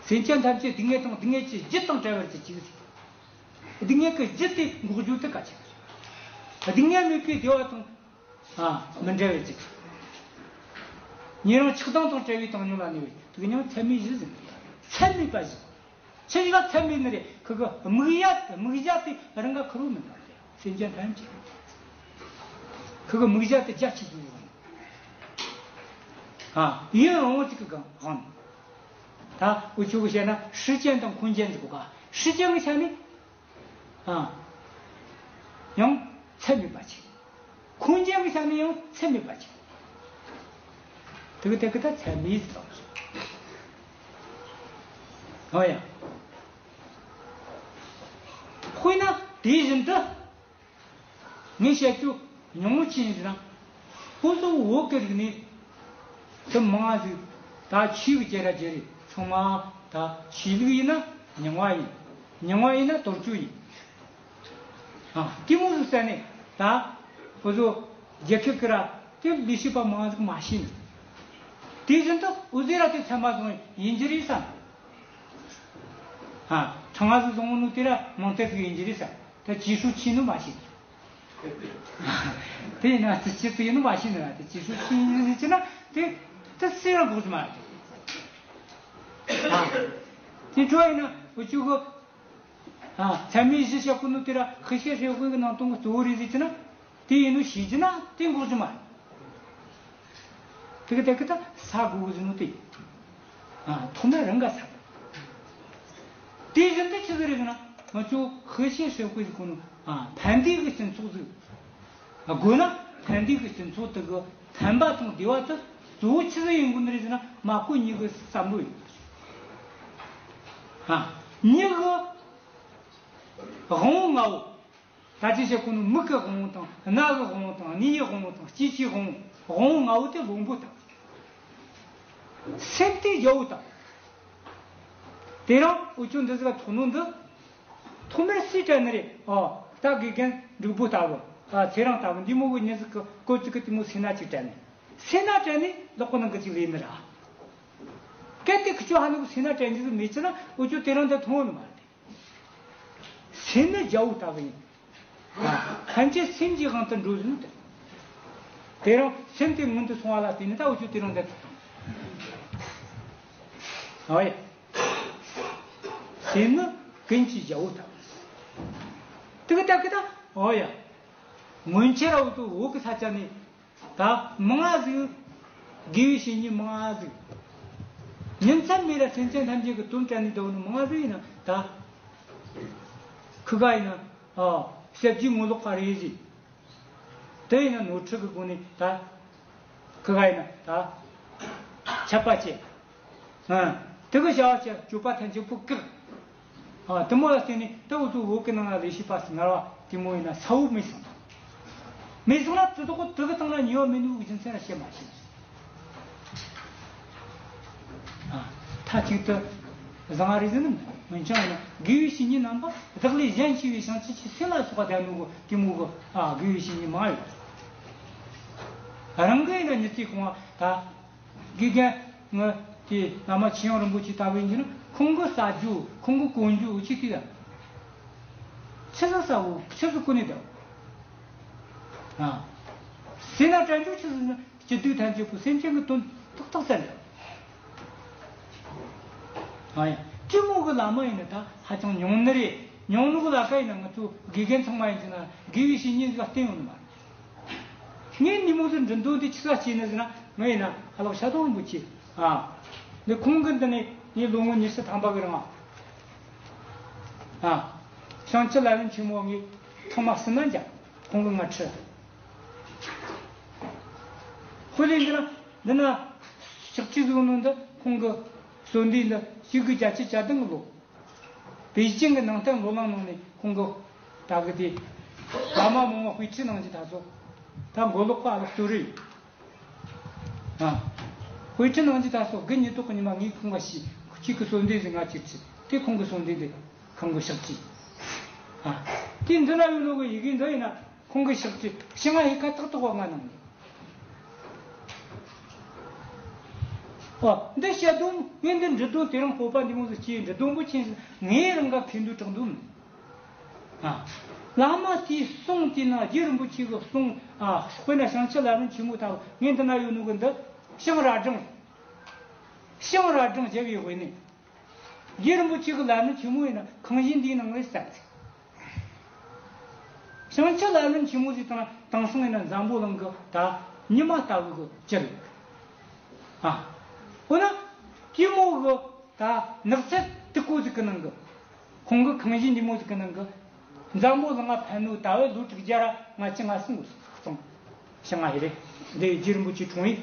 སེམས་ཅན་ཐམས་ཅད་སྡུག་བསྔལ་དང་སྡུག་བསྔལ་གྱི་རྒྱུ་དང་བྲལ་བར་གྱུར་ཅིག་ཟེར། སྡུག་བསྔལ་གྱི་རྒྱུ་དེ་འགོག་རྒྱུ་དེ་ག་ཅིག་རེད། སྡུག་བསྔལ་མེད་པའི་བདེ་བ་དང་། ཨ། མི་འབྲལ་བའི་ཚིག་ཉེ་རིང་ཆགས་སྡང་དང་བྲལ་བའི་བཏང་སྙོམས་ལ་གནས་པའི་དུག་ཉིང་ཚད་མེད་བཞི་ཟེར། ཚད་མེད་པ་བཞི། ཆི་ཞིག་ལ་ཚད་མེད་ནི་རེད། ཁི་གི་དམིགས་ཡ་དེ་དམིགས་བྱ་དེ་རང་ག་ཁེར་བོ་མིན་པ་རེད། སེམས་ཅན་ཐམས་ཅད་ཁི་གི་དམིགས་བྱ་དེ་རྒྱ་ཆེ་ཚུལ་ཡོང་། ཨ། ཡུན་རིང་བོ་ཅིག་གི་གང་འོང་། ད་འུ་ཆོ་གི་བཤད་ན་时间དང་空间ཟེར་གོ་ག 时间གི་ཆ་ནས། ཨ། ཡང་ཚད་མེད་པ་ཅིག 空间གི་ཆ་ནས་ཡང་ཚད་མེད་པ་ཅིག་དེ་གི་དེ་གི་ད་ཚད་མེད་ཙམ་ཞིག་འོ་ཡ། དཔེར་ན་དེ་བཞིན་དུ་ངས་བཤད་རྒྱུ་ཉུང་ངུ་ཅི་ཡིན་ཟེར་ན། ཁོ་ཚོ་བོད་ཀྱི་རིག་གནས་དེ་མང་ཟིག་ད་ཆོས་ཀྱི་སྐད་ར་བརྗེ་རེད། ཚང་མ་ད་ཆོས་ལུགས་ཡིན་ན་རྙིང་བ་ཡིན། རྙིང་བ་ཡིན་ན་དོལ་སྐྱོད་ཡིན། ཨ། དེ་མོ་ཟིག་ཟེར་ནས་ད་ཁོ་ཚོ་རྒྱལ་ཁབ་ཀྱི་ར་དེ་ལས་བྱེད་པ་མང་ཟིག་མ་ཤེས་ནས། དེ་བཞིན་དུ་འུ་ཟེ་ར་དེ་ཚད་མ་བཟུང་ཡིན་གྱི་རེད་བསམ། ཨ། ཁྲང་ང་ཟིག་བཟུང་ནོ་དེ་ར་མང་དེ་ཟིག་ཡིན་གྱི་རེད་བསམ། ད་ཅི་ཧྲུའུ་ཆི་ནོ་མ་ཤེས་ནས། དེ་ཡིན་ན་དེ་ཅི་ཟིག་ཡིན་ནོ་མ་ཤེས་ནས། དེ་ཅི་ཧྲུའུ་ཆི་ཡིན་ཟེར་གྱི་ན་དེ་དེ་སུ་ར་འགོག་རྒྱུ་མ་རེད། ཨ། དེ་འཕྲོ་ཡིན་ན་འུ་ཆོ་གི་ཨ། ཚད་མེད་བཞི་བཤད་གོ་ནོ་དེ་ར་和谐社会གི་ནང་དོན་གི་གཙོ་བོ་རེད་ཟེར་གྱི་ན་དེ་ཡིན་ནོ་ཤེས་ཀྱི་ན་དེ་འགོག་རྒྱུ་མ་རེད། དེ་གི་དེ་གི་ད་ས་དགོས་གི་ཟེར་ནོ་དེ། ཨ། ཐོག་མར་རང་ག་ས་དགོས། དེ་བཞིན་དུ་ཆི་ཟིག་རེད་ཟེར་ན་ང་ཚོ་和谐社会ཟེར་གོ་ནོ། ཨ། ཕན་བདེ་གི་སྤྱི་ཚོགས་ཟིག་དགོས་ན་ཕན་བདེ་གི་སྤྱི་ཚོགས་དེ་གི་ཕན་པ་དང་བདེ་བ་དེ་གཙོ་བོ་ཆི་ཟིག་ཡིན་དགོས་ནི་རེད་ཟེར་ན་མ་བསྐོས་མྱི་གི་བསམ་བློ་ཡིན་དགོས། ཨ། མྱི་གི་དབང་བོ་ལྔ་བོ། ད་ཅི་བཤད་གོ་ནོ་མིག་གི་དབང་བོ་དང་། རྣ་གི་དབང་བོ་དང་། སྣའི་དབང་བོ་དང་། ལྕེ་ཆུའི་དབང་བོ། དབང་བོ་ལྔ་བོ་དེ་བློན་པོ་དང་། སེམས་དེ་རྒྱལ་བོ་དང་། དེ་རིང་འུ་ཆོ་འདི་ཟིག་ག་ཐོག་ནོ་འདི། ཐོག་མར་སུས་དྲན་ནི་རེད། ཨོ། ད་དགེ་རྒན་འབྲུག་པོ་ལྟ་བུ། ཨ། ཚེ་རིང་ལྟ་བུ་འདི་མོ་གི་མྱི་ཟིག་གི་སྐོར་ཅིག་གི་དེ་མོ་སེམས་ན་ཅིག་དྲན་ནས། སེམས་ན་དྲན་ནས་ལག་པ་ནང་གི་ཅིག་ལས་ནི་ར། གལ་ཏེ་ཁི་ཆོ་ཧ་ནུ་གི་སེམས་ན་དྲན་རྒྱུ་ཟིག་མེད་ཅི་ན་འུ་ཆོ་དེ་རིང་འདི་མཐོང་ནི་མ་རེད། སེམས་ནི་རྒྱལ་བོ་ལྟ་བུ་ཡིན། ཐམས་ཅད་སེམས་ཀྱི་དབང་དུ་འགྲོ་བཞིན་དུ། དེ་རིང་སེམས་དེ་སྔོན་དུ་སོང་བ་ལ་བརྟེན་ནས་ད་འུ་ཆོ་དེ་རིང་འདི་ཐུག་དང་། ཨོ་ཡ། སེམས་ནི་ཀུན་གྱི་རྒྱལ་པོ་ལྟ་བུ། དེ་གི་ལྟ་གི་ད། ཨོ་ཡ། སྔོན་ཆད་ར་འུ་ཚོ་བོད་གི་ས་ཆ་ནས་ད་མང་ང་ཟིག་དགེ་བའི་བཤེས་གཉེན་མང་ང་ཟིག་ཉིན་མཚན་མེད་ལ་སེམས་ཅན་ཐམས་ཅད་ཀྱི་དོན་དྲན་ནས་འདུག་ནི་མང་ང་ཟིག་ཡིན་ན་ད། ཁུ་ག་ཡིན་ན། ཨ། ཞབས་ཀྱི་ངོ་ལོག་པ་རེད་ཟིག་དེ་ཡིན་ན་ནོར་འཁྲུལ་གྱི་སྒོ་ནས་ད། ཁུ་ག་ཡིན་ན་ད། ཆད་པ་བཅད། ཨ། དེ་གི་བྱ་བ་བྱས་སྤྱོད་པ་ཐམས་ཅད་པོ་བཀག་ཨ། དེ་མོ་ལ་བརྟེན་ནས་ད་འུ་ཚོ་བོད་ཀྱི་ནང་ལ་ལས་བྱེད་པ་ཟེར་ངར་བ་དེ་མོ་ཡིན་ན་ས་བོ་མེད་སོང་། མེད་སོང་ན་དེ་དག་དེ་གི་སྟེང་ལ་ཉེས་པ་མེད་ནོ་གི་རྒྱུ་མཚན་ལ་བཤད་མ་ཤེས། ཨ། མཐའ་གཅིག་ཏུ་བཟང་ང་རེ་ཟེར་ནི་མིན་ཀྱང་ཡིན་ན་དགེ་བའི་བཤེས་གཉེན་རྣམ་པ་བདག་ལས་གཞན་གཅེས་པའི་བྱང་ཆུབ་ཀྱི་སེམས་ལ་སོགས་པ་ལྡན་ནོ་གི་དེ་མོ་གི། ཨ། དགེ་བའི་བཤེས་གཉེན་མང་ཡོད། རང་གི་ཡིན་ན་མྱི་ཚེ་གང་བ་ད། དགེ་རྒན་ངི་དེ་བླ་མ་ཆོས་དབྱིངས་རིན་པོ་ཆེ་ལྟ་བུ་ཡིན་གྱི་ན་ཁོང་གི་ཟ་རྒྱུ་ཁོང་གི་གོན་རྒྱུ་འུ་ཆི་དེ་ཡ། ཆི་ཟིག་ཟ་བོ་ཆི་ཟིག་གོན་ནས་བསྡད། ཨ། ཟས་སྣ་དྲན་རྒྱུ་ཆི་ཟིག་ན་སྐྱིད་སྡུག་ཐམས་ཅད་པོ་སེམས་ཅན་གྱི་དོན་ཏག་ཏག་བསམ་བསྡད། ཨ་ཡ། དེ་མོ་གི་བླ་མ་ཡིན་ན་ད་ཧ་ཅང་ཉུང་ནི་རེད། ཉུང་ནི་གི་ལ་ཁ་ཡིན་ན་ང་ཚོ་དགེ་རྒན་ཚང་མ་ཡིན་གྱི་ན་དགེ་བའི་བཤེས་གཉེན་ཟིག་ལ་བསྟེན་ཡོང་ནི་མ་རེད། ངས་འདི་མོ་ཟིག་འབྲི་འདོད་འདི་ཆི་ཟིག་སྐྱེས་ནི་ཟེར་ན། ངས་ཡིན་ན་ཧ་ལག་ཤ་དོང་རིན་པོ་ཆེ། ཨ། འདི་ཁོང་གི་འདི་ནས་ངས་ལོ་ངོ་ཉི་ཤུ་ཐམ་པ་གི་རིང་། ཨ། བྱང་ཆུབ་ལམ་རིམ་ཆེན་མོ་ངས་ཐོག་མ་ཟིན་ན་འཇག་ཁོང་གི་ང་ཁྲི། དཔེ་ལེན་འདི་ན་འདི་ན་ཕྱག་བྲིས་བཟོ་ནོ་འདི་ཁོང་གི་གསོལ་འདེབས་འདི་གཅིག་དགུ་བརྒྱད་ཅུ་གྱ་བདུན་གི་ལོ། པེ་ཅིང་གི་ནང་བསྟན་སློབ་གླིང་ནང་ནས་ཁོང་གི་ད་གི་དེ་བླ་མ་མང་བོ་དཔེ་ཁྲིད་གནང་རྒྱུ་ད་སོ། ད་མགོ་ལོག་པ་ཨ་ལོ་སྟོད་རེད། ཨ། དཔེ་ཁྲིད་གནང་རྒྱུ་ད་སོ་དགུ་ཉི་ཐོག་གི་ཉི་མ་ངས་ཁོང་ག་ཤི་གཅིག་གི་གསོལ་འདེབས་ཟིག་ང་གཅིག་ཁྲིད་དེ་ཁོང་གི་གསོལ་འདེབས་འདི་ཁོང་གི་ཕྱག་བྲིས། ཨ། དེ་འདི་ན་ཡོད་ནོ་གི་ཡི་གེ་འདི་ཡིན་ན། ཁོང་གི་ཕྱག་བྲིས་ཕྱི་ང་ཧེ་ཁ་ཏག་ཏག་བ་ང་ནང་ནས། ཨོ། འདི་བཤད་དོན་ངས་འདི་འབྲི་དོན་དེ་རིང་སྤོབས་པ་འདི་མོ་ཟིག་སྐྱེས་འབྲི་དོན་པོ་ཆེན་ཟིག་ངས་རང་ག་ཁེ་འདུག་དྲག་འདུག་མིན། ཨ། བླ་མ་དེའི་གསུང་དེ་ན་རྗེ་རིན་པོ་ཆེ་གི་གསུང་། ཨ། དཔེར་ན་བྱང་ཆུབ་ལམ་རིམ་ཆེན་མོ་ལྟ་བུ་ངས་འདི་ན་ཡོད་ནོ་གི་འདི་བྱང་རྭ་སྒྲེང་། བྱང་རྭ་སྒྲེང་རྒྱལ་བའི་དབེན་གནས། རྗེ་རིན་པོ་ཆེ་གི་ལམ་རིམ་ཆེན་མོ་ཡིན་ན་ཁང་གཞི་འདིའི་ནང་ལས་གསལ་ཚིག་བྱང་ཆུབ་ལམ་རིམ་ཆེན་མོ་ཞིག་དང་དེང་སང་ཡིན་ན་འཛམ་བུ་གླིང་གི་ད་ཉི་མ་ལྟ་བུ་གི་ཅི་རེད། ཨ། འོ་ན་དེ་མོ་གི་ད་ནགས་ཚལ་དུ་ཀོ་ཟིག་གི་ནང་གི་ཁོང་གི་ཁང་གཞི་འདི་མོ་ཟིག་གི་ནང་གི་འཛམ་བུ་གླིང་ང་ཕན་ནོ་ད་བས་ལོ་དྲུག་བརྒྱ་ར་ལྔ་བཅུ་ང་གསུམ་གི་སོང་། ཞིང་ང་ཧེ་རེད། འདི་རྗེ་རིན་པོ་ཆེ་འཁྲུངས་ཡིན།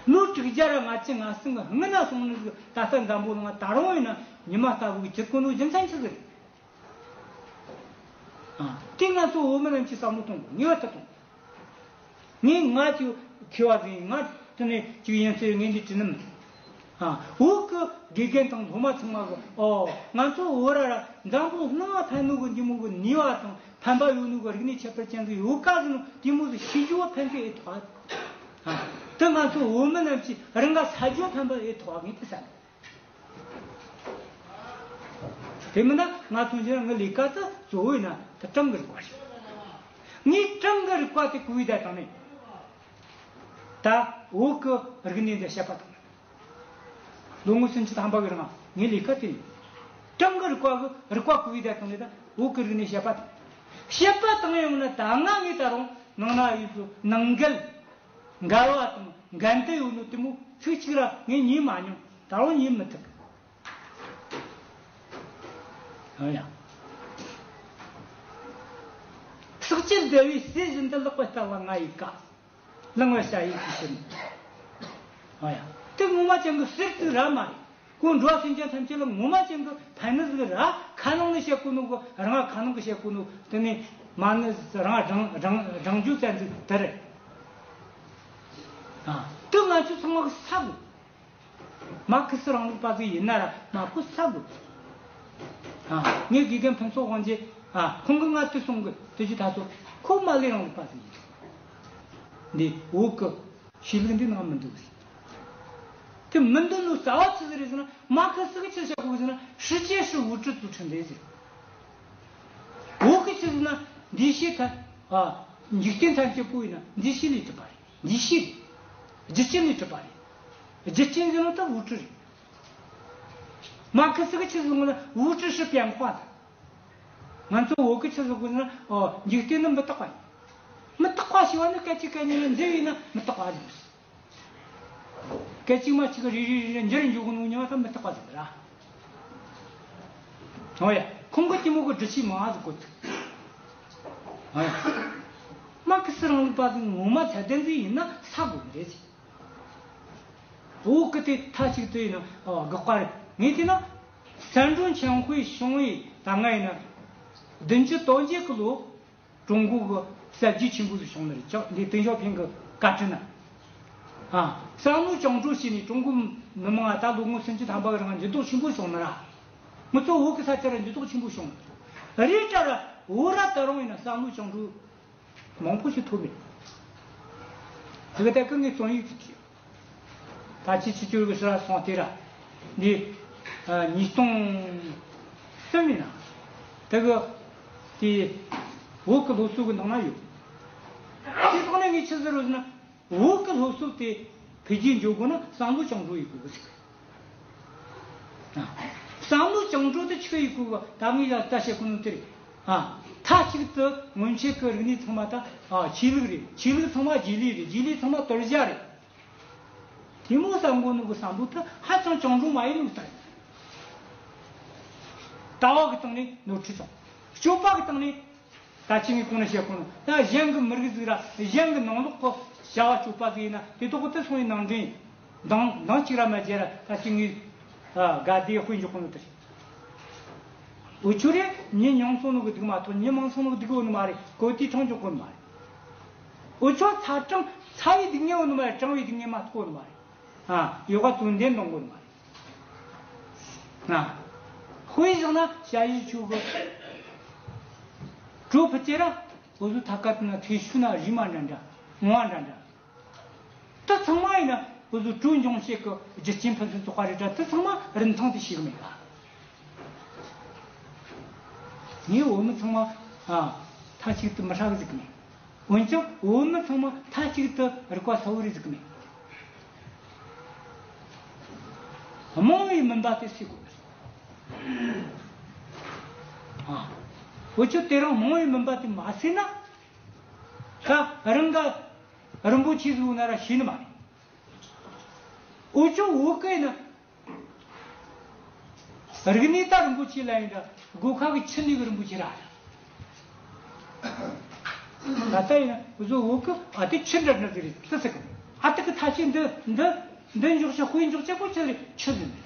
ལོ་དྲུག་བརྒྱ་ར་ལྔ་བཅུ་ང་གསུམ་གི་སྔོན་ན་སོང་ནི་གི་ད་ལྟ་འཛམ་བུ་གླིང་ང་ད་རུང་ཡིན་ན་ཉི་མ་ལྟ་བུ་གི་གྱུར་གོ་ནོ་རྒྱུ་མཚན་ཆི་ཟིག་རེད། ཨ། དེ་ང་ཚོ་བོད་མི་རྣམས་ཀྱིས་བསམ་བློ་གཏོང་དགོས། ངེས་པར་དུ་གཏོང་དགོས། ངས་ང་ཅིག་མཁས་པ་ཟིག་ཡིན། ང་དེ་ནས་ཅིག་ཡིན་ཟེར་ངས་འདི་བྲིས་ནི་མིན། ཨ། བོད་ཀྱི་དགེ་རྒན་དང་སློབ་མ་ཚང་མ་གི། ཨོ། ང་ཚོ་བོད་ར་ར་འཛམ་བུ་གླིང་ང་ཕན་ནོ་གི་འདི་མོ་གི་ནུས་པ་དང་ཕན་པ་ཡོད་ནོ་གི་རིག་གནས་ཁྱད་པར་ཅན་ཟིག་ཡོད་ཀ་ཟེར་ནོ་དེ་མོ་ཟིག་ཤེས་རྒྱུ་བ་ཕན་ཐོགས་ཨེ་ཐོགས། ཨ། དེ་ང་ཚོ་བོད་མི་རྣམས་ཀྱིས་རང་ག་ས་རྒྱུ་ཕན་པ་ཨེ་ཐོགས་ངས་དེ་བསམ། དེ་མིན་ན་ང་མཐོང་རྒྱུ་ན་ངའི་ལས་ཀ་དེ་གཙོ་བོ་ཡིན་ན་དེ་གྲངས་ཀྱི་རིག་པ་རེད། ངས་གྲངས་ཀྱི་རིག་པ་དེ་གོ་བའི་བརྡ་བཏང་ནས། ད་བོད་ཀྱི་རིག་གནས་འདི་བཤད་པ་བཏང་ནས། ལོ་ངོ་སུམ་ཅུ་ཐམ་པ་གི་རིང་ངའི་ལས་ཀ་དེ་ཡིན། གྲངས་ཀྱི་རིག་པ་གི་རིག་པ་གོ་བའི་བརྡ་བཏང་ནས་ད་བོད་ཀྱི་རིག་གནས་བཤད་པ་བཏང་། བཤད་པ་བཏང་ཡོང་ན་ད་ང་ངས་ད་རུང་ནང་ན་ཡོད་ཚོ་ནང་འགལ། འགལ་བ་དང་འགལ་འདུ་ཡོད་ནོ་དེ་མོ་ཚིག་གཅིག་ར་ངས་ཉན་མ་མྱོང་། ད་རུང་ཉན་མི་ཐུབ། ཨ་ཡ། ཟག་བཅས་བསྡད་པའི་ཟས་བཞིན་དུ་ལེགས་པར་བསྟར་བ་ང་ཡི་བཀའ། བླང་བར་བྱ་ཡི་གུས་ཕྱིར་མིན། ཨ་ཡ། དེ་ངོ་མ་ཅན་གྱི་ཟས་ཟིག་ར་མ་རེད། ཁོ་འགྲོ་བ་སེམས་ཅན་ཐམས་ཅད་ལ་ངོ་མ་ཅན་གྱི་ཕན་ནུས་ཟིག་ར། ཁ་ནང་ནས་བཤད་གོ་ནོ་གི་རང་ཁ་ནང་གི་བཤད་གོ་ནོ་དེ་ནས་མ་ནི་རང་སྦྲང་སྦྲང་སྦྲང་རྒྱུ་ཙམ་ཟིག་དེ་རེད། ཨ། དེ་ང་ཚོ་ཚང་མ་གི་ས་དགོས། མར་ཁེ་སི་རིང་ལུགས་པ་ཟིག་ཡིན་ན་ར་མ་ཁོ་ས་དགོས། ཨ། ངའི་དགེ་རྒན་ཕུན་ཚོགས་དབང་རྒྱལ། ཨ། ཁོང་གིས་ང་དེ་གསུང་གི་དེ་ཅི་ད་ཚོ་ཁོ་མར་ལེ་རིང་ལུགས་པ་ཟིག་ཡིན། འདི་འོག་གི་ཤེས་ལུགས་འདི་ནང་མི་འདུག་ཟེར། དེ་མི་འདུག་ནོ་རྩ་བ་ཆི་ཟིག་རེད་ཟེར་ན། མར་ཁེ་སི་གིས་ཆི་བཤད་གོ་གི་ཟེར་ན། 世界是物质组成的 ཟེར། འོག་གི་ཆི་ཟེར་ན། འདུས་བྱས་ཐ། ཨ། འཇིག་རྟེན་ཐམས་ཅད་པོ་ཡིན་ན་འདུས་བྱས་ལས་གྲུབ་པ་རེད། འདུས་བྱས་རེད། རྒྱུ་རྐྱེན་ལས་གྲུབ་པ་རེད། རྒྱུ་རྐྱེན་ཟེར་ན་ད་物质རེད། མར་ཁེ་སི་གི་ཆི་ཟེར་གོ་ན་物质是变化的། ང་ཚོ་བོད་གི་ཆི་ཟེར་གོ་ན་འོ་འཇིག་རྟེན་ནི་མི་རྟག་པ་ཡིན། མི་རྟག་པ་ཞེས་པ་ནི་སྐད་ཅིག་སྐད་ཉིད་ལ་འཛིན་ཡིན་ན་མི་རྟག་པ་ཡིན། སྐད་ཅིག་མ་གཅིག་གི་རེ་རེ་རེ་རེ་འགྱུར་འགྱུར་གི་ནོ་ཉི་མ་ད་མི་རྟག་པ་ཟེར་ར། འོ་ཡ། ཁོང་གི་གཏི་མུག་གི་སྒྲིབ་བྱེད་མང་ཟིག་གོ་ཐུབ། འོ་ཡ། མར་ཁེ་སི་རིང་ལུགས་པ་དེ་ངོ་མ་ཚད་ལྡན་ཟིག་ཡིན་ན་ས་དགོས་ནི་རེད་ཅེ། འོ་གི་དེ་མཐའ་གཅིག་ཏུ་ཡིན་ན་ཨ་དགག་པ་རེད། ངས་བལྟས་ན། 三种全会 བྱུང་བའི་ད་སྔ་ཡིན་ན། བདུན་ཅུ་དོན་བརྒྱད་གི་ལོ། ཀྲུང་གོ་གི་གསར་བརྗེ་ཆེན་པོ་ཞིག་བྱུང་ནི་རེད། ཅག་འདི་ཏེང་ཞའོ་ཕིང་གི་བཀའ་དྲིན་ན། ཨ། བསམ་བློ་བཅིངས་འགྲོལ་བྱས་ནས་ཀྲུང་གོ་མི་དམངས་ད་ལོ་ངོ་སུམ་ཅུ་ཐམ་པ་གི་རིང་འགྱུར་ལྡོག་ཆེན་པོ་བྱུང་ནི་ར། ང་ཚོ་བོད་ཀྱི་ས་ཆ་ར་འགྱུར་ལྡོག་ཆེན་པོ་བྱུང་ནི་རེད། རེད་ད་ར་བོད་ར་ད་རུང་ཡིན་ན་བསམ་བློ་བཅིངས་འགྲོལ་མང་པོ་ཞིག་ཐོབ་མེད། དེ་ག་ད་གི་ངས་རྩོམ་ཡིག་ཅིག་བྲིས། ད་ཅི་ཕྱི་ཕྱོགས་ཀྱི་ཕྱིར་སོང་དེ་ར། འདི། ཨ། ཉིས་སྟོང་གསུམ་ཡིན་ན། དེ་གི། དེ། བོད་ཀྱི་སློབ་གསོ་གི་ནང་ན་ཡོད། དེ་ཐོག་ནས་ངས་ཆི་ཟེར་རོ་ཟེར་ན། བོད་ཀྱི་སློབ་གསོ་དེ་འཕེལ་རྒྱས་འགྲོ་དགོས་ན་བསམ་བློ་བཅིངས་འགྲོལ་ཡེད་དགོས་ཟེར། ཨ། བསམ་བློ་བཅིངས་འགྲོལ་དེ་ཆི་ཡེད་དགོས་གི་ད་ངས་ཡ་ལྟ་བཤད་གོ་ནོ་དེ་རེད། ཨ། མཐའ་གཅིག་ཏུ་སྔོན་ཆད་ཀྱི་རིག་གནས་ཚང་མ་ད། ཨ། ཆོས་ལུགས་རེད། ཆོས་ལུགས་ཚང་མ་རྗེས་ལུས་རེད། རྗེས་ལུས་ཚང་མ་དོར་རྒྱུ་རེད། དེ་མོ་བསམ་གོ་ནོ་གི་བསམ་བློ་དེ་ཧ་ཅང་བཅིངས་འགྲོལ་མ་ཡིན་ནོ་ལྟ་ཡིན། ལྟ་བ་གི་སྟེང་ནས་ནོར་འཁྲུལ་བྱུང་། སྤྱོད་པ་གི་སྟེང་ནས། ད་ཅི་ངས་གོང་ནས་བཤད་གོ་ནོ་ད་གཞན་གི་མི་རིགས་ཟིག་ར་གཞན་གི་ནང་ལོགས་གི་བྱ་བ་སྤྱོད་པ་ཟིག་ཡིན་ན་དེ་དག་གི་དེ་སོང་བའི་ནང་འདྲེན་མདང་མདང་གཅིག་ར་མ་བརྗེད་ར། ད་ཅི་ངས་དགའ་བདེ་དཔེ་འཇོག་གོ་ནོ་དེ་རེད། འུ་ཆོ་རེ་མྱི་ཉུང་སོང་ནོ་གི་སྡུག་མ་གཏོགས་མྱི་མང་སོང་ནོ་གི་སྡུག་ཡོད་ནི་མ་རེད། གོ་དེ་གྲངས་འཇོག་གོ་ནི་མ་རེད། འུ་ཆོ་ཚ་གྲང་ཚ་བའི་སྡུག་བསྔལ་ཡོད་ནི་མ་རེད། གྲང་བའི་སྡུག་བསྔལ་མ་གཏོགས་ཡོད་ནི་མ་རེད། ཨ། ཡོ་ག་དོན་ལྡན་གཏོང་དགོས་མ་རེད། ཨ། དཔེ་བཞག་ན་ཞ་ཡི་ཆོས་གི་གྲོ་ཕུད་ཅེ་ར། འུ་ཟོ་ཐ་ཀ་དུ་ན་ཐེ་ཤུ་ན་རི་མ་འདྲ་འདྲ་ངོ་བ་འདྲ་འདྲ། དེ་ཚང་མ་ཡིན་ན་འུ་ཟོ་གྲོ་འབྱུང་བྱེད་གི་རྒྱུ་རྐྱེན་ཕུན་སུམ་ཚོགས་པ་རེད་དྲ། དེ་ཚང་མ་རིན་ཐང་དེ་ཤེས་གི་མེད་ག། ངས་བོད་མི་ཚང་མ་ཨ་མཐའ་གཅིག་ཏུ་མི་ཧྲ་གི་ཟིག་གི་མེད། འོན་ཀྱང་བོད་མི་ཚང་མ་མཐའ་གཅིག་ཏུ་རིག་པ་གསལ་བོ་རེད་ཟིག་གི་མེད། རྨོངས་པའི་མུན་པ་དེ་སེལ་དགོས། ཨ། འུ་ཆོས་དེ་རིང་རྨོངས་པའི་མུན་པ་དེ་མ་སེལ་ན། ད་རང་ག་རིན་པོ་ཆེ་ཟིག་ན་ར་ཤེས་ནི་མ་རེད། འུ་ཆོ་བོད་སྐད་ན། རིག་གནས་ད་རིན་པོ་ཆེ་ལ་ཡིན་འདྲ། སྒོ་ཁ་གི་ཆུ་ནས་གི་རིན་པོ་ཆེ་ར། ད་ལྟ་ཡིན་ན་བཟོ་བོད་གི་ཨ་དེ་ཆུ་འདྲ་འདྲ་ཟིག་རེད་ཟེར་ཟེར་གི། ཨ་དེ་གི་ཐ་ཆད་འདི་འདི་འདི་འཇོག་བྱ་དཔེ་འཇོག་བྱ་པོ་ཆུ་རེད། ཆུ་ཟིག་རེད།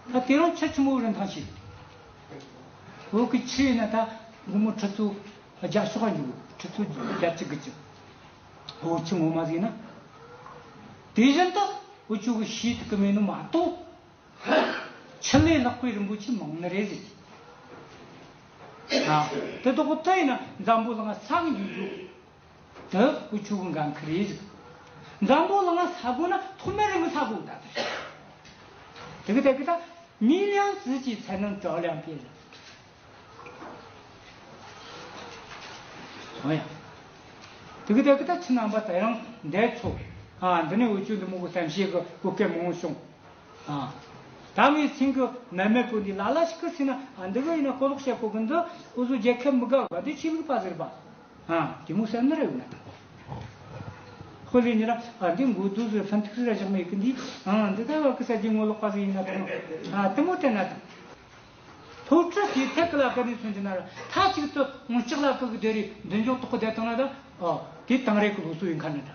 ད་དེ་རིང་ཆུ་ཆི་མོ་རིན་ཐང་ཆེ། བོད་གི་ཆུ་ཡིན་ན་ད་སྒོར་མོ་ཁྲི་ཚོ་བརྒྱ་ཤོག་འཇུག་ཁྲི་ཚོ་བརྒྱད་ཅུ་དགུ་བཅུ། འོ་ཆུ་ངོ་མ་ཟིག་ན། དེ་བཞིན་དུ་འུ་ཆོ་གི་ཤེས་ཐུབ་གི་མེད་ནོ་མ་གཏོགས། ཆུ་ལས་ལྷག་པའི་རིན་པོ་ཆེ་མང་ནི་རེད་ཟེར། ཨ། དེ་དག་གི་དེ་ཡིན་ན་འཛམ་བུ་གླིང་ས་གི་འཇུག་རྒྱུ། དེ་འུ་ཆོ་གི་འགན་ཁུར་རེད་ཟེར། འཛམ་བུ་གླིང་ས་དགོས་ན་ཐོག་མར་རང་གི་ས་དགོས་ད་ཟེར། དེ་གི་དེ་གི་ད་你量自己才能照亮别人། འོ་ཡ། དེ་གི་དེ་གི་ད་ཁྱེད་རྣམ་པ་དེ་རིང་འདིར་ཚོགས། ཨ། འདི་ནས་འུ་ཆོ་འདི་མོ་གི་གཏམ་བཤད་གི་གོ་སྐབས་མང་བོ་བྱུང་། ཨ། ད་ངའི་སེམས་གི་ནད་མེད་པོ་འདི་ལ་ལ་ཞིག་གི་སེམས་ན། ཨ། འདི་གི་ཡིན་ན་གོ་ལོག་བཤད་གོ་གི། འདི་འུ་ཟོ་རྒྱལ་ཁབ་མི་དགའ་བ། འདི་ཆོས་ལུགས་པ་ཟེར་བ། ཨ། དེ་མོ་བསམ་ནི་རེད་འོ་ན་ད། ཁོ་ལས་ཉེ་ར། ཨ། འདི་མགོ་རྡོ་ཟེར་ཕན་ཐུག་ཟེར་ར་བཞག་མེད་གི་འདི། ཨ། འདི་ད་བ་གི་ས་རྒྱུ་ངོ་ལོག་པ་ཟིག་ཡིན་ན་ད་ནོ། ཨ། དེ་མོ་དྲན་ན་ད། སློབ་ཁྲིད་དེ་ཐད་ཀ་ལ་ཀ་ནས་མཚོན་གྱི་ན་ར། མཐའ་གཅིག་ཏུ་ངོ་ལྕགས་ལ་ཀ་གི་སྡེ་རེད། མདུན་ཅོག་ཐོག་གི་བསྡད་བཏང་ན་ད། ཨ། དེ་དེང་རབས་ཀྱི་སློབ་གསོ་ཡིན་ཁ་འདྲ་འདྲ།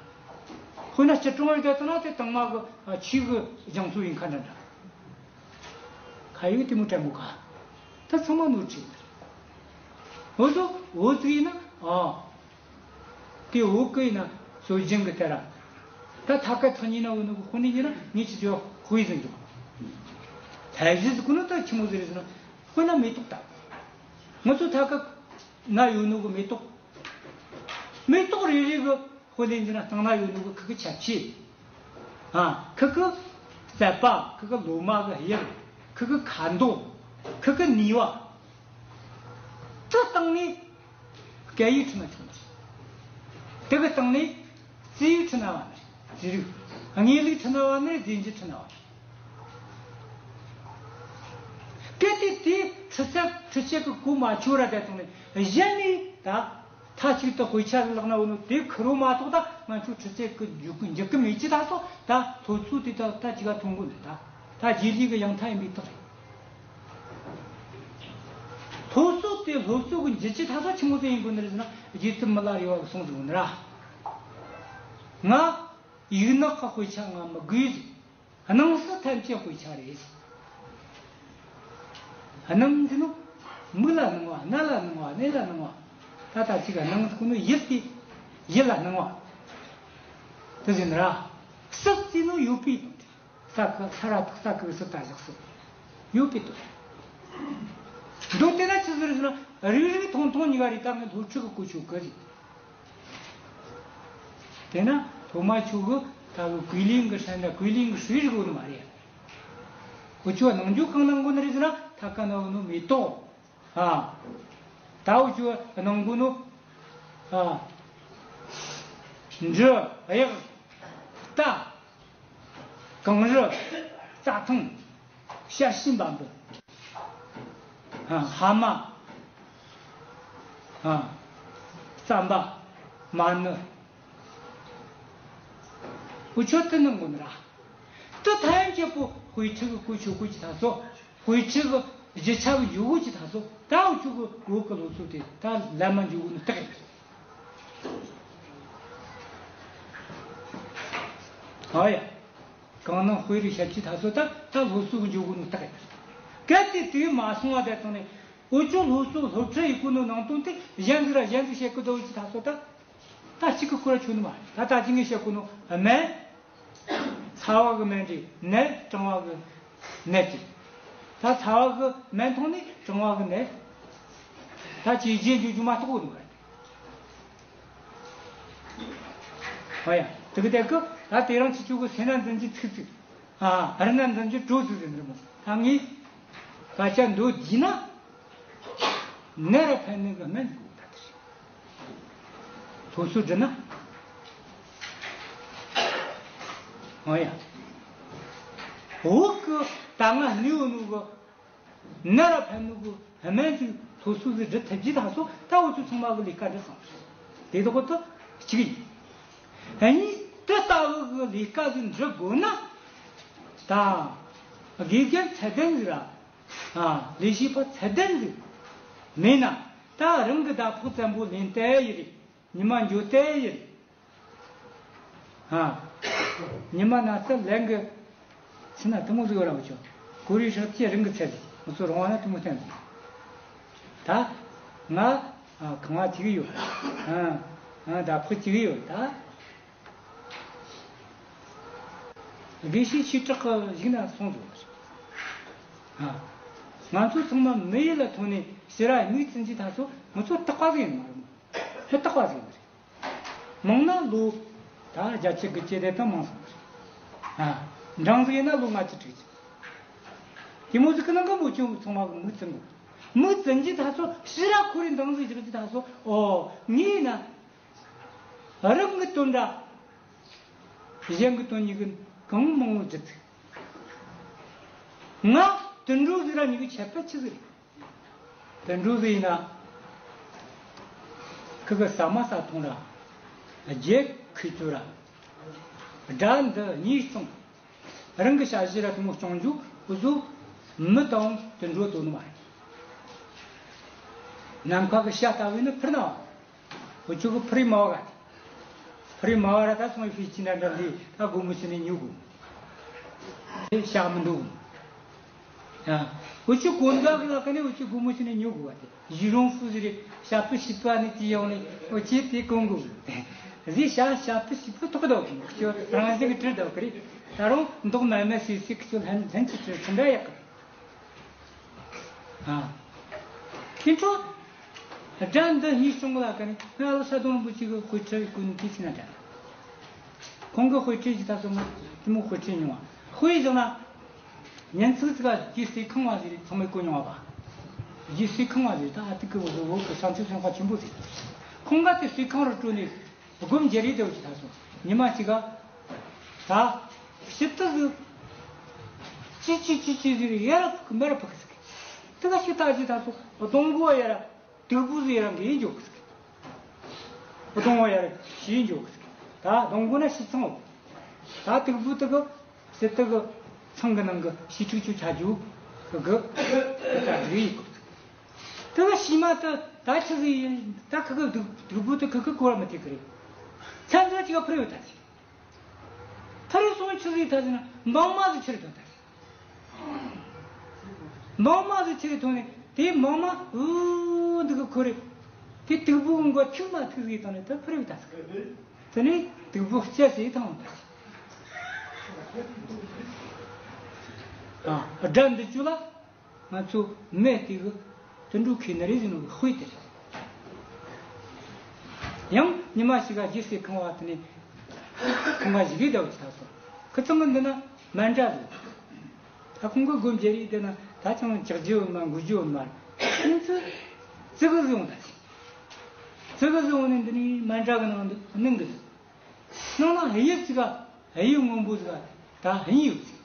དཔེར་ན་སྐྱིལ་ཀྲུང་བར་བསྡད་བཏང་ན་དེ་དང་མ་གི། ཨ། ཆོས་གི་སྦྱང་གསོ་ཡིན་ཁ་འདྲ་འདྲ། ཁ་ཡིག་དེ་མོ་དྲན་མོ་ག། ད་ཚང་མ་ནོར་འཁྲུལ། འོ་ཟོ་འོ་ཟིག་ཡིན་ན། ཨ། དེ་འོ་གི་ཡིན་ན་སྲོལ་རྒྱུན་གི་དེ་ར། ད་ཐ་ཀ་ཐག་ཉེ་ན་འོ་ནུ་གི་དཔོན་ནི་ཉེ་ན་ངས་ཅི་ཅོ་དཔེ་ཟིན་འཇོག་ཐལ་བཞི་ཟིག་གོ་ནོ་ད་ཆི་མོ་ཟིག་རེད་ཟེར་ན། དཔེར་ན་མེ་ཏོག་ད། ང་ཚོ་ཐ་ཀ་ན་ཡོད་ནོ་གི་མེ་ཏོག་མེ་ཏོག་རེ་རེ་གི་དཔེ་ལེན་ཟེར་ན་སྟེང་ན་ཡོད་ནོ་གི་ཁུ་གི་ཆ་ཕྱེད། ཨ། ཁུ་གི་རྩད་པ། ཁུ་གི་ལོ་མ་གི་དབྱིབས། ཁུ་གི་ཁ་མདོག་ཁུ་གི་ནུས་པ། དེ་སྟེང་ནས་སྐད་ཡིག་ཁྲིད་ན་ཆོག་ནི། དེ་གི་སྟེང་ནས་རྩིས་ཡིག་ཁྲིད་ན་བ་ནི། རྩིས་རིག་དངོས་ལུགས་ཁྲིད་ན་བ་ནི། རྫས་འགྱུར་ཁྲིད་ན་བ་ནི། དེ་དེ་ཁྲི་ཚད་ཁྲི་ཚད་ཀྱི་གོ་མ་ཆོད་ར་དེ་དང་ནི་གཞན་ནས་ད་མཐའ་གཅིག་ཏུ་དཔེ་ཆ་ལག་ན་འོ་ནོ་དེ་ཁུར་བོ་མ་གཏོགས་ད་ང་ཚོ་ཁྲི་ཚད་ཀྱི་འཇུག་གི་འཇུག་གི་མེད་ཅི་ད་སོ་ད་སློབ་གསོ་དེ་ད་ད་ཅི་ག་ཐོན་གོ་ནི་ད་ད་རྗེས་ལུས་ཀྱི་ཡང་མཐའ་ཡིན་པའི་རྟགས་རེད། སློབ་གསོ་དེ་སློབ་གསོ་གི་འཇུག་ཅི་ད་སོ་ཆི་མོ་དེ་ཡིན་གོ་ནི་རེད་ཟེར་ན་རྗེ་བཙུན་མི་ལ་རས་པ་གི་གསུང་ཟིག་ཡོད་ནི་ར། ང་ཡིག་ནག་གི་དཔེ་ཆ་ང་མི་དགོས་ཟིག་སྣང་སྲིད་ཐམས་ཅད་དཔེ་ཆ་རེད། སྣང་ཟེར་ནོ་མིག་ལ་སྣང་བ། རྣ་ལ་སྣང་བ། སྣ་ལ་སྣང་བ། ད་ལྟ་གཅིག་ག་སྣང་ཟེར་གོ་ནོ་ཡིད་དེ་ཡིད་ལ་སྣང་བ་དེ་ཟེར་ན་ར། སྲིད་ཟེར་ནོ་ཡོད་པའི་དོན་དེ། ས་ཁུ་ས་ར་ཐག་ས་ཁུ་སྲིད་ད་བཞག་སྲིད་ཡོད་པའི་དོན། མདོ་དེ་ན་ཆི་ཟེར་ཟེར་ན་རིག་རིག་མཐོང་མཐོང་གཉིས་ཀ་རེད། ད་ངས་སློབ་ཁྲིད་གི་གོ་ཆོད་གི་ཟེར། དེས་ན་ཐོག་མ་ཆོས་གི་ད་གི་ཀུའི་ལིང་གི་ཧྲན་ད་ཀུའི་ལིང་གི་ཧྲུའི་རིག་གོ་ནི་མ་རེད། འུ་ཆོ་ནང་འཇུག་གང་གནང་གོ་ནི་རེད་ཟེར་ན་ཐ་ཀ་ན་འུ་ནུ་མེ་ཏོག་ཨ། ད་འུ་ཆོ་གནང་གོ་ནོ་ཨ། འབྲུ་གཡག་རྟ་གངས་རི་རྩྭ་ཐང་ཤ་ཤིང་འབའ་འབུ། ཨ། ཧ་མ། ཨ། རྩམ་པ། མ་ཎི། འུ་ཆོ་དེ་གནང་གོ་ནི་ར། དེ་ཐམས་ཅད་པོ་དཔེ་ཁྲིད་གི་གོ་ཆོད་གོ་ཅི་ད་སོ། དཔེ་ཁྲིད་གི་རྒྱུ་ཆ་གི་འཇུག་གོ་ཅི་ད་སོ། ད་འུ་ཆོ་གི་བོད་གི་སློབ་གསོ་དེ་ད་ལམ་མ་འཇུག་གོ་ནི་རྟགས་ཡིན། ཨ་ཡ། གང་ན་དཔེ་རིགས་ཞབས་ཀྱི་ད་སོ་ད་ད་སློབ་གསོ་གི་འཇུག་གོ་ནི་རྟགས་ཡིན། གལ་ཏེ་དེ་མ་སོང་བ་དེ་དང་ནི་འུ་ཆོ་སློབ་གསོ་སློབ་ཁྲིད་ཡི་གོ་ནི་ནང་དོན་དེ་གཞན་ཟིག་ར་གཞན་ཟིག་བཤད་གི་འདུག་ཅི་ད་སོ་ད། ད་གཅིག་གི་སྐོར་ཆོད་ནི་མ་རེད། ད་ད་གཅིག་ངས་བཤད་གོ་ནོ་སྨན། ཚ་བ་གི་སྨན་རེད། ནད་གྲང་བ་གི་ནད་ཅིག་ད་ཚ་བ་གི་སྨན་འཐུང་ནས་གྲང་བ་གི་ནད། ད་ཅིའི་རྗེས་འཇུག་རྒྱུ་མ་གཏོགས་གོ་ནི་མ་རེད། ཨ་ཡ། དེ་གི་དེ་གི་ད་དེ་རིང་ཁྱེད་ཆོ་གི་སེམས་ན་འཛིན་གྱི་ཚིག་ཚིག་ཨ། རི་ན་འཛིན་གྱི་གྲོ་ཚིག་ཟེར་ནི་རེད་མོ། ད་ངས་སྐད་ཆ་འདོད་བགྱིས་ན། ནད་ར་ཕན་ནི་གི་སྨན་དགོས་ད་དེ་རེད། སློབ་གསོ་འདྲི་ན། ཨ་ཡ། བོད་གི་ད་ང་གནས་ཡོད་ནོ་གི་ནད་ར་ཕན་ནོ་གི་སྨན་ཅིག་སློབ་གསོ་ཟིག་འདྲི་ཐུབ་ཀྱི་ད་སོ་ད་འུ་ཚོ་ཚང་མ་གི་ལས་ཀ་འདྲི་སོང་། དེ་དག་གི་དུ་གཅིག་ཡིན། གཉིས་དེ་ལྟ་བུ་གི་ལས་ཀ་ཟིག་འདྲི་དགོས་ན། ད་དགེ་རྒན་ཚད་ལྡན་ཟིག་ར། ཨ། ལས་བྱེད་པ་ཚད་ལྡན་ཟིག་མེད་ན་ད་རང་གི་ཟླ་ཕོགས་བཙན་པོ་ལེན་དེ་ཡི་རེད། ཉི་མ་འགྱོ་དེ་ཡི་རེད། ཨ། ཉི་མ་ན་ཚ་ལན་གི་ཚི་ན་དུ་མོ་ཟིག་ཡོད་ར་བུ་ཆོ། གོ་རི་ཧྲག་ཅེ་རང་གི་ཚད་ཟིག་མི་ཚོ་རང་བ་ན་དུ་མོ་བསྟན་ཟིག་ད་ང་ཨ་ཁང་བ་གཅིག་ཡོད། ཨ། ཨ། ཟླ་ཕོགས་གཅིག་ཡོད་ད། དགེ་བཤེས་ཆོས་གྲགས་ཀྱི་ཡིག་ན་གསུངས་འདུག་ཨ། ང་ཚོ་ཚང་མ་མི་ཡུལ་ལ་ཐོན་ནས་ཕྱི་ར་མིག་བཙུམ་གྱི་ད་སོ་ང་ཚོ་རྟག་པ་ཟིག་ཡིན་མ་རེད་མོ། ཧེ་རྟག་པ་ཟིག་ཡིན་མ་རེད། མང་ན་ལོ་ད་བརྒྱད་ཅུ་དགུ་བཅུ་དེ་ད་མང་སོང་མ་རེད། ཨ། འབྲིང་ཟིག་ཡིན་ན་ལོ་ལྔ་བཅུ་དྲུག་ཅུ། དེ་མོ་ཟིག་གི་ནང་གི་མོ་ཆུང་ཚང་མ་གི་མིག་བཙུམ་དགོས། མིག་བཙུམ་གྱི་ད་སོ་ཕྱི་ར་ཁོ་རེ་འདང་ཟིག་བཞག་གྱི་ད་སོ་ཨོ་ངས་ན། རང་གི་དོན་འདྲ། གཞན་གྱི་དོན་གཉིས་ཀྱི་གང་མང་བོ་བསྒྲུབས་ཚུགས། ང་དུད་འགྲོ་ཟིག་ར་གཉིས་ཀྱི་ཁྱད་པར་ཆི་ཟིག་རེད། དུད་འགྲོ་ཟིག་ཡིན་ན། ཁུ་གི་ཟ་མ་ཟ་འཐུང་ར། རྒྱལ་ཁུ་ཚུ་ར། དགྲ་འདུལ་གཉེན་སྐྱོང་། རང་གི་ཞ་ཞི་ར་དུ་མོ་སྐྱོང་རྒྱུ་འུ་ཚོ་མི་དང་དུད་འགྲོ་དོ་ནི་མ་རེད། ནམ་མཁའ་གི་བྱ་ལྟ་བུ་ནི་འཕུར་ན། འུ་ཆོ་གི་འཕུར་རི་མ་བ་ག་དེ། འཕུར་རི་མ་བ་ར་ད་སོང་བའི་ཕི་ཅི་ན་འདྲ་ལི་ད་སྒོར་མོ་ཕྱི་ནས་ཉོ་དགོས། དེ་བྱ་མི་འདུག་ཡ། འུ་ཆོ་གོན་འདྲ་གི་ལ་ཀ་ནས་འུ་ཆོ་སྒོར་མོ་ཕྱི་ནས་ཉོ་དགོས་བ་དེ། གཞི་རོང་ཧྥུ་ཟེར་རེ་ཞ་པི་ཞི་པ་ནི་དེ་ཡོང་ནས་འུ་ཆོས་དེ་གོན་དགོས། ཟི་ཞ་ཞ་པི་ཞི་པི་ཐོག་དོག་གི་ཁྱོད་རང་བཞིན་གི་བྲིས་དོག་གི་རེད། ད་རུང་མདོག་མེད་མེད་སི་སི་ཁྱོད་ལྷན་ལྷན་གྱིས་བྲིས་ཁྲི་འདྲ་ཡག་གི། ཨ། ཁྱེད་ཚོ། དགྲ་འདུལ་གཉེན་སྐྱོང་ལ་ཀ་ནི་ང་ལ་ས་དོང་བུ་གཅིག་གི་དཔེ་ཁྲིད་ཀུན་དེ་ཕྱིན་ན་དྲན། ཁོང་གི་དཔེ་ཁྲིད་ཀྱི་ད་སོ་ང་དེ་མོ་དཔེ་ཁྲིད་མྱོང་བ། དཔེ་བཞག་ན། ཉིན་ཚིག་ཚིག་ག་རྗེ་སྲས་ཁང་བ་ཟེར་ཚང་མས་གོ་མྱོང་བ་པ། རྗེ་སྲས་ཁང་བ་ཟེར་ད་ཨ་ཏི་ཀི་བུ་བུ་བུ་གི་བྱང་ཆུབ་སེམས་དཔའ་ཆེན་པོ་ཟེར། ཁོང་ག་དེ་སྲས་ཁང་རུ་བྲོས་ནས། སྒོམ་རྒྱལ་རིགས་དེ་བ་ཅི་ད་སོང་ཉི་མ་གཅིག་ག་ད་ཕྱི་ཏི་ཟིག་ཅི་ཅི་ཅི་ཅི་ཟིག་ཡ་ར་ཕུག་མེ་ར་ཕུག་ཟིག་དེ་ག་ཞིག་ད་ཅི་ད་སོ་སྡོང་པོ་ཡར་དུག་པོ་ཟིག་ཡར་འགའི་འཇོག་གི་ཟིག་སྡོང་པོ་ཡར་ཞིག་འཇོག་གི་ཟིག་ད་སྡོང་པོ་ན་ཞིག་ཚང་བ། ད་དུག་པོ་དེ་གི་སི་ཏུ་གི་ཚང་གི་ནང་གི་ཞིག་ཁྲིག་ཆུ་ཆ་རྒྱུ་གི་གི་དེ་ད་འགྲིག་ཡིན་གི་ཟིག་དེ་གི་ཤི་མ་དེ་ད་ཆི་ཟིག་ཡིན་ད་ཁི་གི་དུག་དུག་པོ་དེ་ཁི་གི་གོ་བ་མི་ཐེག་གི་རེད། ཚན་ཚོ་ཅིག་ག་ཕུར་ཡོད་ད་ཟིག་ཕར་སོང་ཆི་ཟིག་ད་ཟེར་ན་འབངས་མ་ཟིག་ཆི་རེད་དོན་ད་ཟེར། འབངས་མ་ཟིག་ཆི་རེད་དོན་ནི་དེ་འབངས་མ་འུ་འདི་གི་ཁོ་རེད། དེ་དུག་པོ་གི་མགོ་ཐིག་མ་ཐིག་ཟིག་དང་ནི་ད་ཕུར་ཡོད་ད་ཟེར། དེ་ནི་དུག་པོ་ལྕེ་ཟིག་དང་ད་ཟེར། ཨ་དགྲ་འདི་བཅུ་ལ། ང་ཚོ་མི་དེ་གི་དུད་འགྲོ་ཁེ་ནི་རེད་ཟེར་ནོ་གི་དཔེ་དེ་རེད། ཡང་ཉི་མ་ཞིག་ག་རྗེས་སུ་ཁང་བ་དེ་ནས་ཁང་བ་ཞིག་གིས་བདག་ཅི་ད་སོང་ཁི་ཚང་གི་འདི་ན་མན་དྲ་ཟིག་ད་ཁོང་གི་སྒོ་འབྱེད་རིགས་དེ་ན་ད་ཅང་ཅག་རྒྱུ་ཡོད་མ་འགུལ་རྒྱུ་ཡོད་མ་རེད། ཁོང་ཚོས་ཙི་གུ་ཟིག་ཡོང་ད་ཟིག་ཙི་གུ་ཟིག་ཡོང་ནས་འདི་ནས་མན་དྲ་གི་ནང་དུ་གནོན་གི་ཟིག་ནང་ན་གཡུ་ཙི་ག་གཡུ་སྔོན་པོ་ཟིག་ག་ད་གཡུ་ཡོད་ཟིག་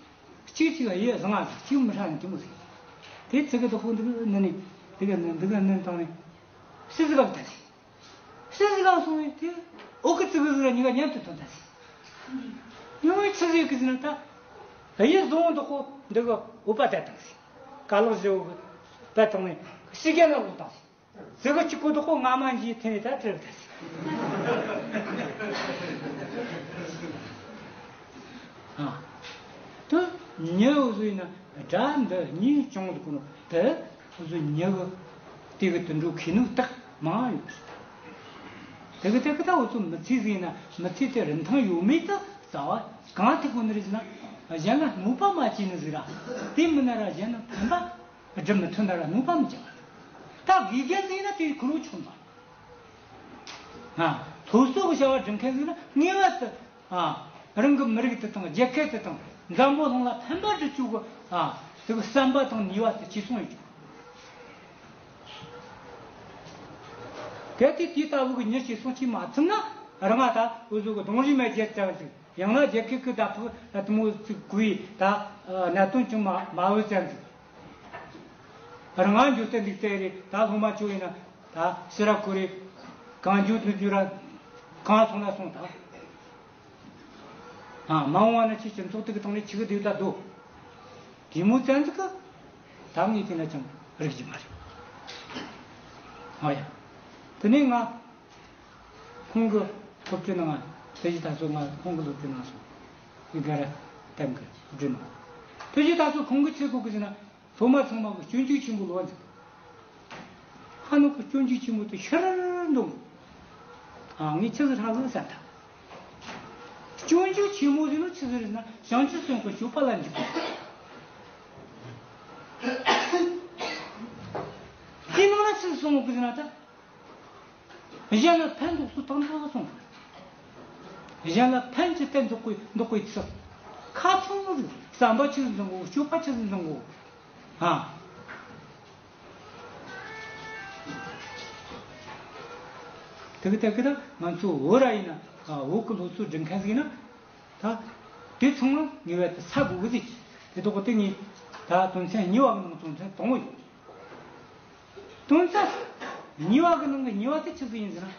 གཅིག་གཅིག་གཡུ་བཟང་ང་ཟིག་གཅིག་མི་ཧྲ་ནི་དེ་མོ་ཟིག་དེ་ཙི་གུ་དོག་པོ་འདི་གི་ནི་ནི་འདི་གི་ནི་འདི་གི་ནི་དང་ནི་ཕྱི་ཟིག་ག་ད་ཟིག་ཕྱི་ཟིག་ག་སོང་བས་དེ་འོག་གི་ཙི་གུ་ཟིག་ལ་གཉིས་ཀ་མཉམ་དུ་ཐོན་ད་ཟིག་ཉུང་བའི་ཕྱི་ཟིག་གི་ཟིག་ན་ད་གཡུ་བཟང་དོག་པོ་འདི་གི་འོད་པ་ད་དང་ཟིག་ཀ་ལག་བཞི་བོ་གི་པད་དང་ནི་ཕྱི་རྒྱལ་ལ་ལོག་ད་ཟིག་ཟེར་གི་གཅིག་པོ་དོག་པོ་ང་མ་འཇིག་ཐེ་ནས་ད་བྲེལ་བ་ད་ཟིག་ཨ། དུ་ཉི་འུ་ཟོ་ཡིན་ན་དགྲ་འདི་གཉིས་བྱུང་འདུག་ནོ་དུ་འུ་ཟོ་ཉི་གི་དེ་གི་དུད་འགྲོ་ཁེ་ནུ་སྟག་མང་ཡོད། དེ་གི་དེ་གི་ད་འུ་ཚོ་མི་ཚེ་ཟིག་ཡིན་ན་མི་ཚེ་དེ་རིན་ཐང་ཡོད་མེད་དུ་རྩ་བ་གང་ཐུག་གོ་ནི་རེད་ཟེར་ན་གཞན་ལ་གནོད་པ་མ་བྱས་ནི་ཟིག་ར་དེ་མིན་ན་ར་གཞན་ལ་ཕན་པ། སྒྲུབ་མི་ཐུབ་ན་ར་གནོད་པ་མི་བྱ་བ་རེད། ད་དགེ་རྒན་ཟིག་ན་དེ་ཁུར་བོ་ཆུང་བ། ང་སློབ་གསོ་གི་བྱ་བ་སྒྲུབ་མཁན་ཟིག་ན་ངེས་པར་དུ་ཨ་རང་གི་མི་རིགས་དེ་དང་རྒྱལ་ཁབ་དེ་དང་འཛམ་བུ་གླིང་ལ་ཕན་པ་སྒྲུབ་རྒྱུ་གི་ཨ་དེ་གི་བསམ་པ་དང་ནུས་པ་དེ་ཆེ་སོང་ཡོད་རྒྱུ། གལ་ཏེ་དེ་ལྟ་བུ་གི་མྱི་ཆེ་སོང་ཅིག་མ་ཐུབ་ན་རང་ང་ད་འུ་ཟོ་གི་གདོང་རིས་མེད་རྒྱལ་ཙམ་ཟིག་ཡང་ན་རྒྱལ་ཁབ་ཀྱི་བདག་པོ་དེ་མོ་ཚིག་གུས་ད་གནད་དོན་ཅུང་མ་མ་འོས་ཙམ་ཟིག་རང་ང་འཇུ་སྟེ་འདུག་སྟེ་རེད། ད་སློབ་མ་ཆོ་ཡིན་ན་ད་ཕྱི་ར་ཁོ་རེ་གང་འཇུ་ཐུབ་རྒྱུ་ར་གང་སོང་ན་སོང་ད། ཨ་མ་འོངས་པ་ན་ཁྱེད་སྤྱི་ཚོགས་དེ་གི་སྟེང་ནས་ཆི་གི་འདུག་ད་སྡོད། དེ་མོ་ཙམ་ཟིག་གི་ད་ངས་དེ་ན་ཅང་རིག་གི་མ་རེད། ཨ་ཡ། དེ་ནས་ང་ཁོང་གི་སློབ་གྲྭའི་ནང་ང་དེ་བཞིན་ད་གཟོད་ང་ཁོང་གི་སློབ་གྲྭའི་ནང་སོང་། ངས་ག་ར་དེབ་འགའ་སྒྲིག་ནོ། དེ་བཞིན་ད་གཟོད་ཁོང་གིས་ཆི་གོ་གི་ཟེར་ན་སློབ་མ་ཚང་མ་གི་སྤྱོད་འཇུག་ཆེན་པོ་ལོ་ཟེར། ཧ་ནུ་གི་སྤྱོད་འཇུག་ཆེན་མོ་དེ་ཤར་འདུག་ཨ་ངས་ཆི་ཟིག་ཧྲ་གི་བསམ་ད། སྤྱོད་འཇུག་ཆེན་མོ་ཟེར་ནོ་ཆི་ཟིག་རེད་ཟེར་ན་བྱང་ཆུབ་སེམས་དཔའི་སྤྱོད་པ་ལ་འཇུག་པ། དེ་ནང་ན་ཆི་ཟིག་གསུངས་གི་ཟེར་ན་ད། གཞན་ལ་ཕན་འདོགས་སུ་དང་དུ་སོང་། གཞན་ལ་ཕན་ཅི་སྟེ་འདོགས་པའི་འདོགས་པའི་ཚུལ། ཁ་ཚང་ཟིག་བསམ་པ་ཆི་ཟིག་འཛིན་དགོས། སྤྱོད་པ་ཆི་ཟིག་འཛིན་དགོས། ཨ། དེ་གི་དེ་གི་ད་ང་ཚོ་བོད་ར་ཡིན་ན་བོད་གི་སློབ་གསོ་སྒྲུབ་མཁན་ཟིག་ཡིན་ན་ད་དེ་ཚང་མ་ངེས་པར་དུ་ས་དགོས་གི་ཟིག་དེ་དོག་གི་དེ་ངས་ད་དོན་ཚན་གཉིས་པ་གི་ནང་དོན་ཚན་དང་པོ་ཡིན། དོན་ཚན་གཉིས་པ་གི་ནང་གི་གཉིས་པ་དེ་ཆི་ཟིག་ཡིན་ཟེར་ན།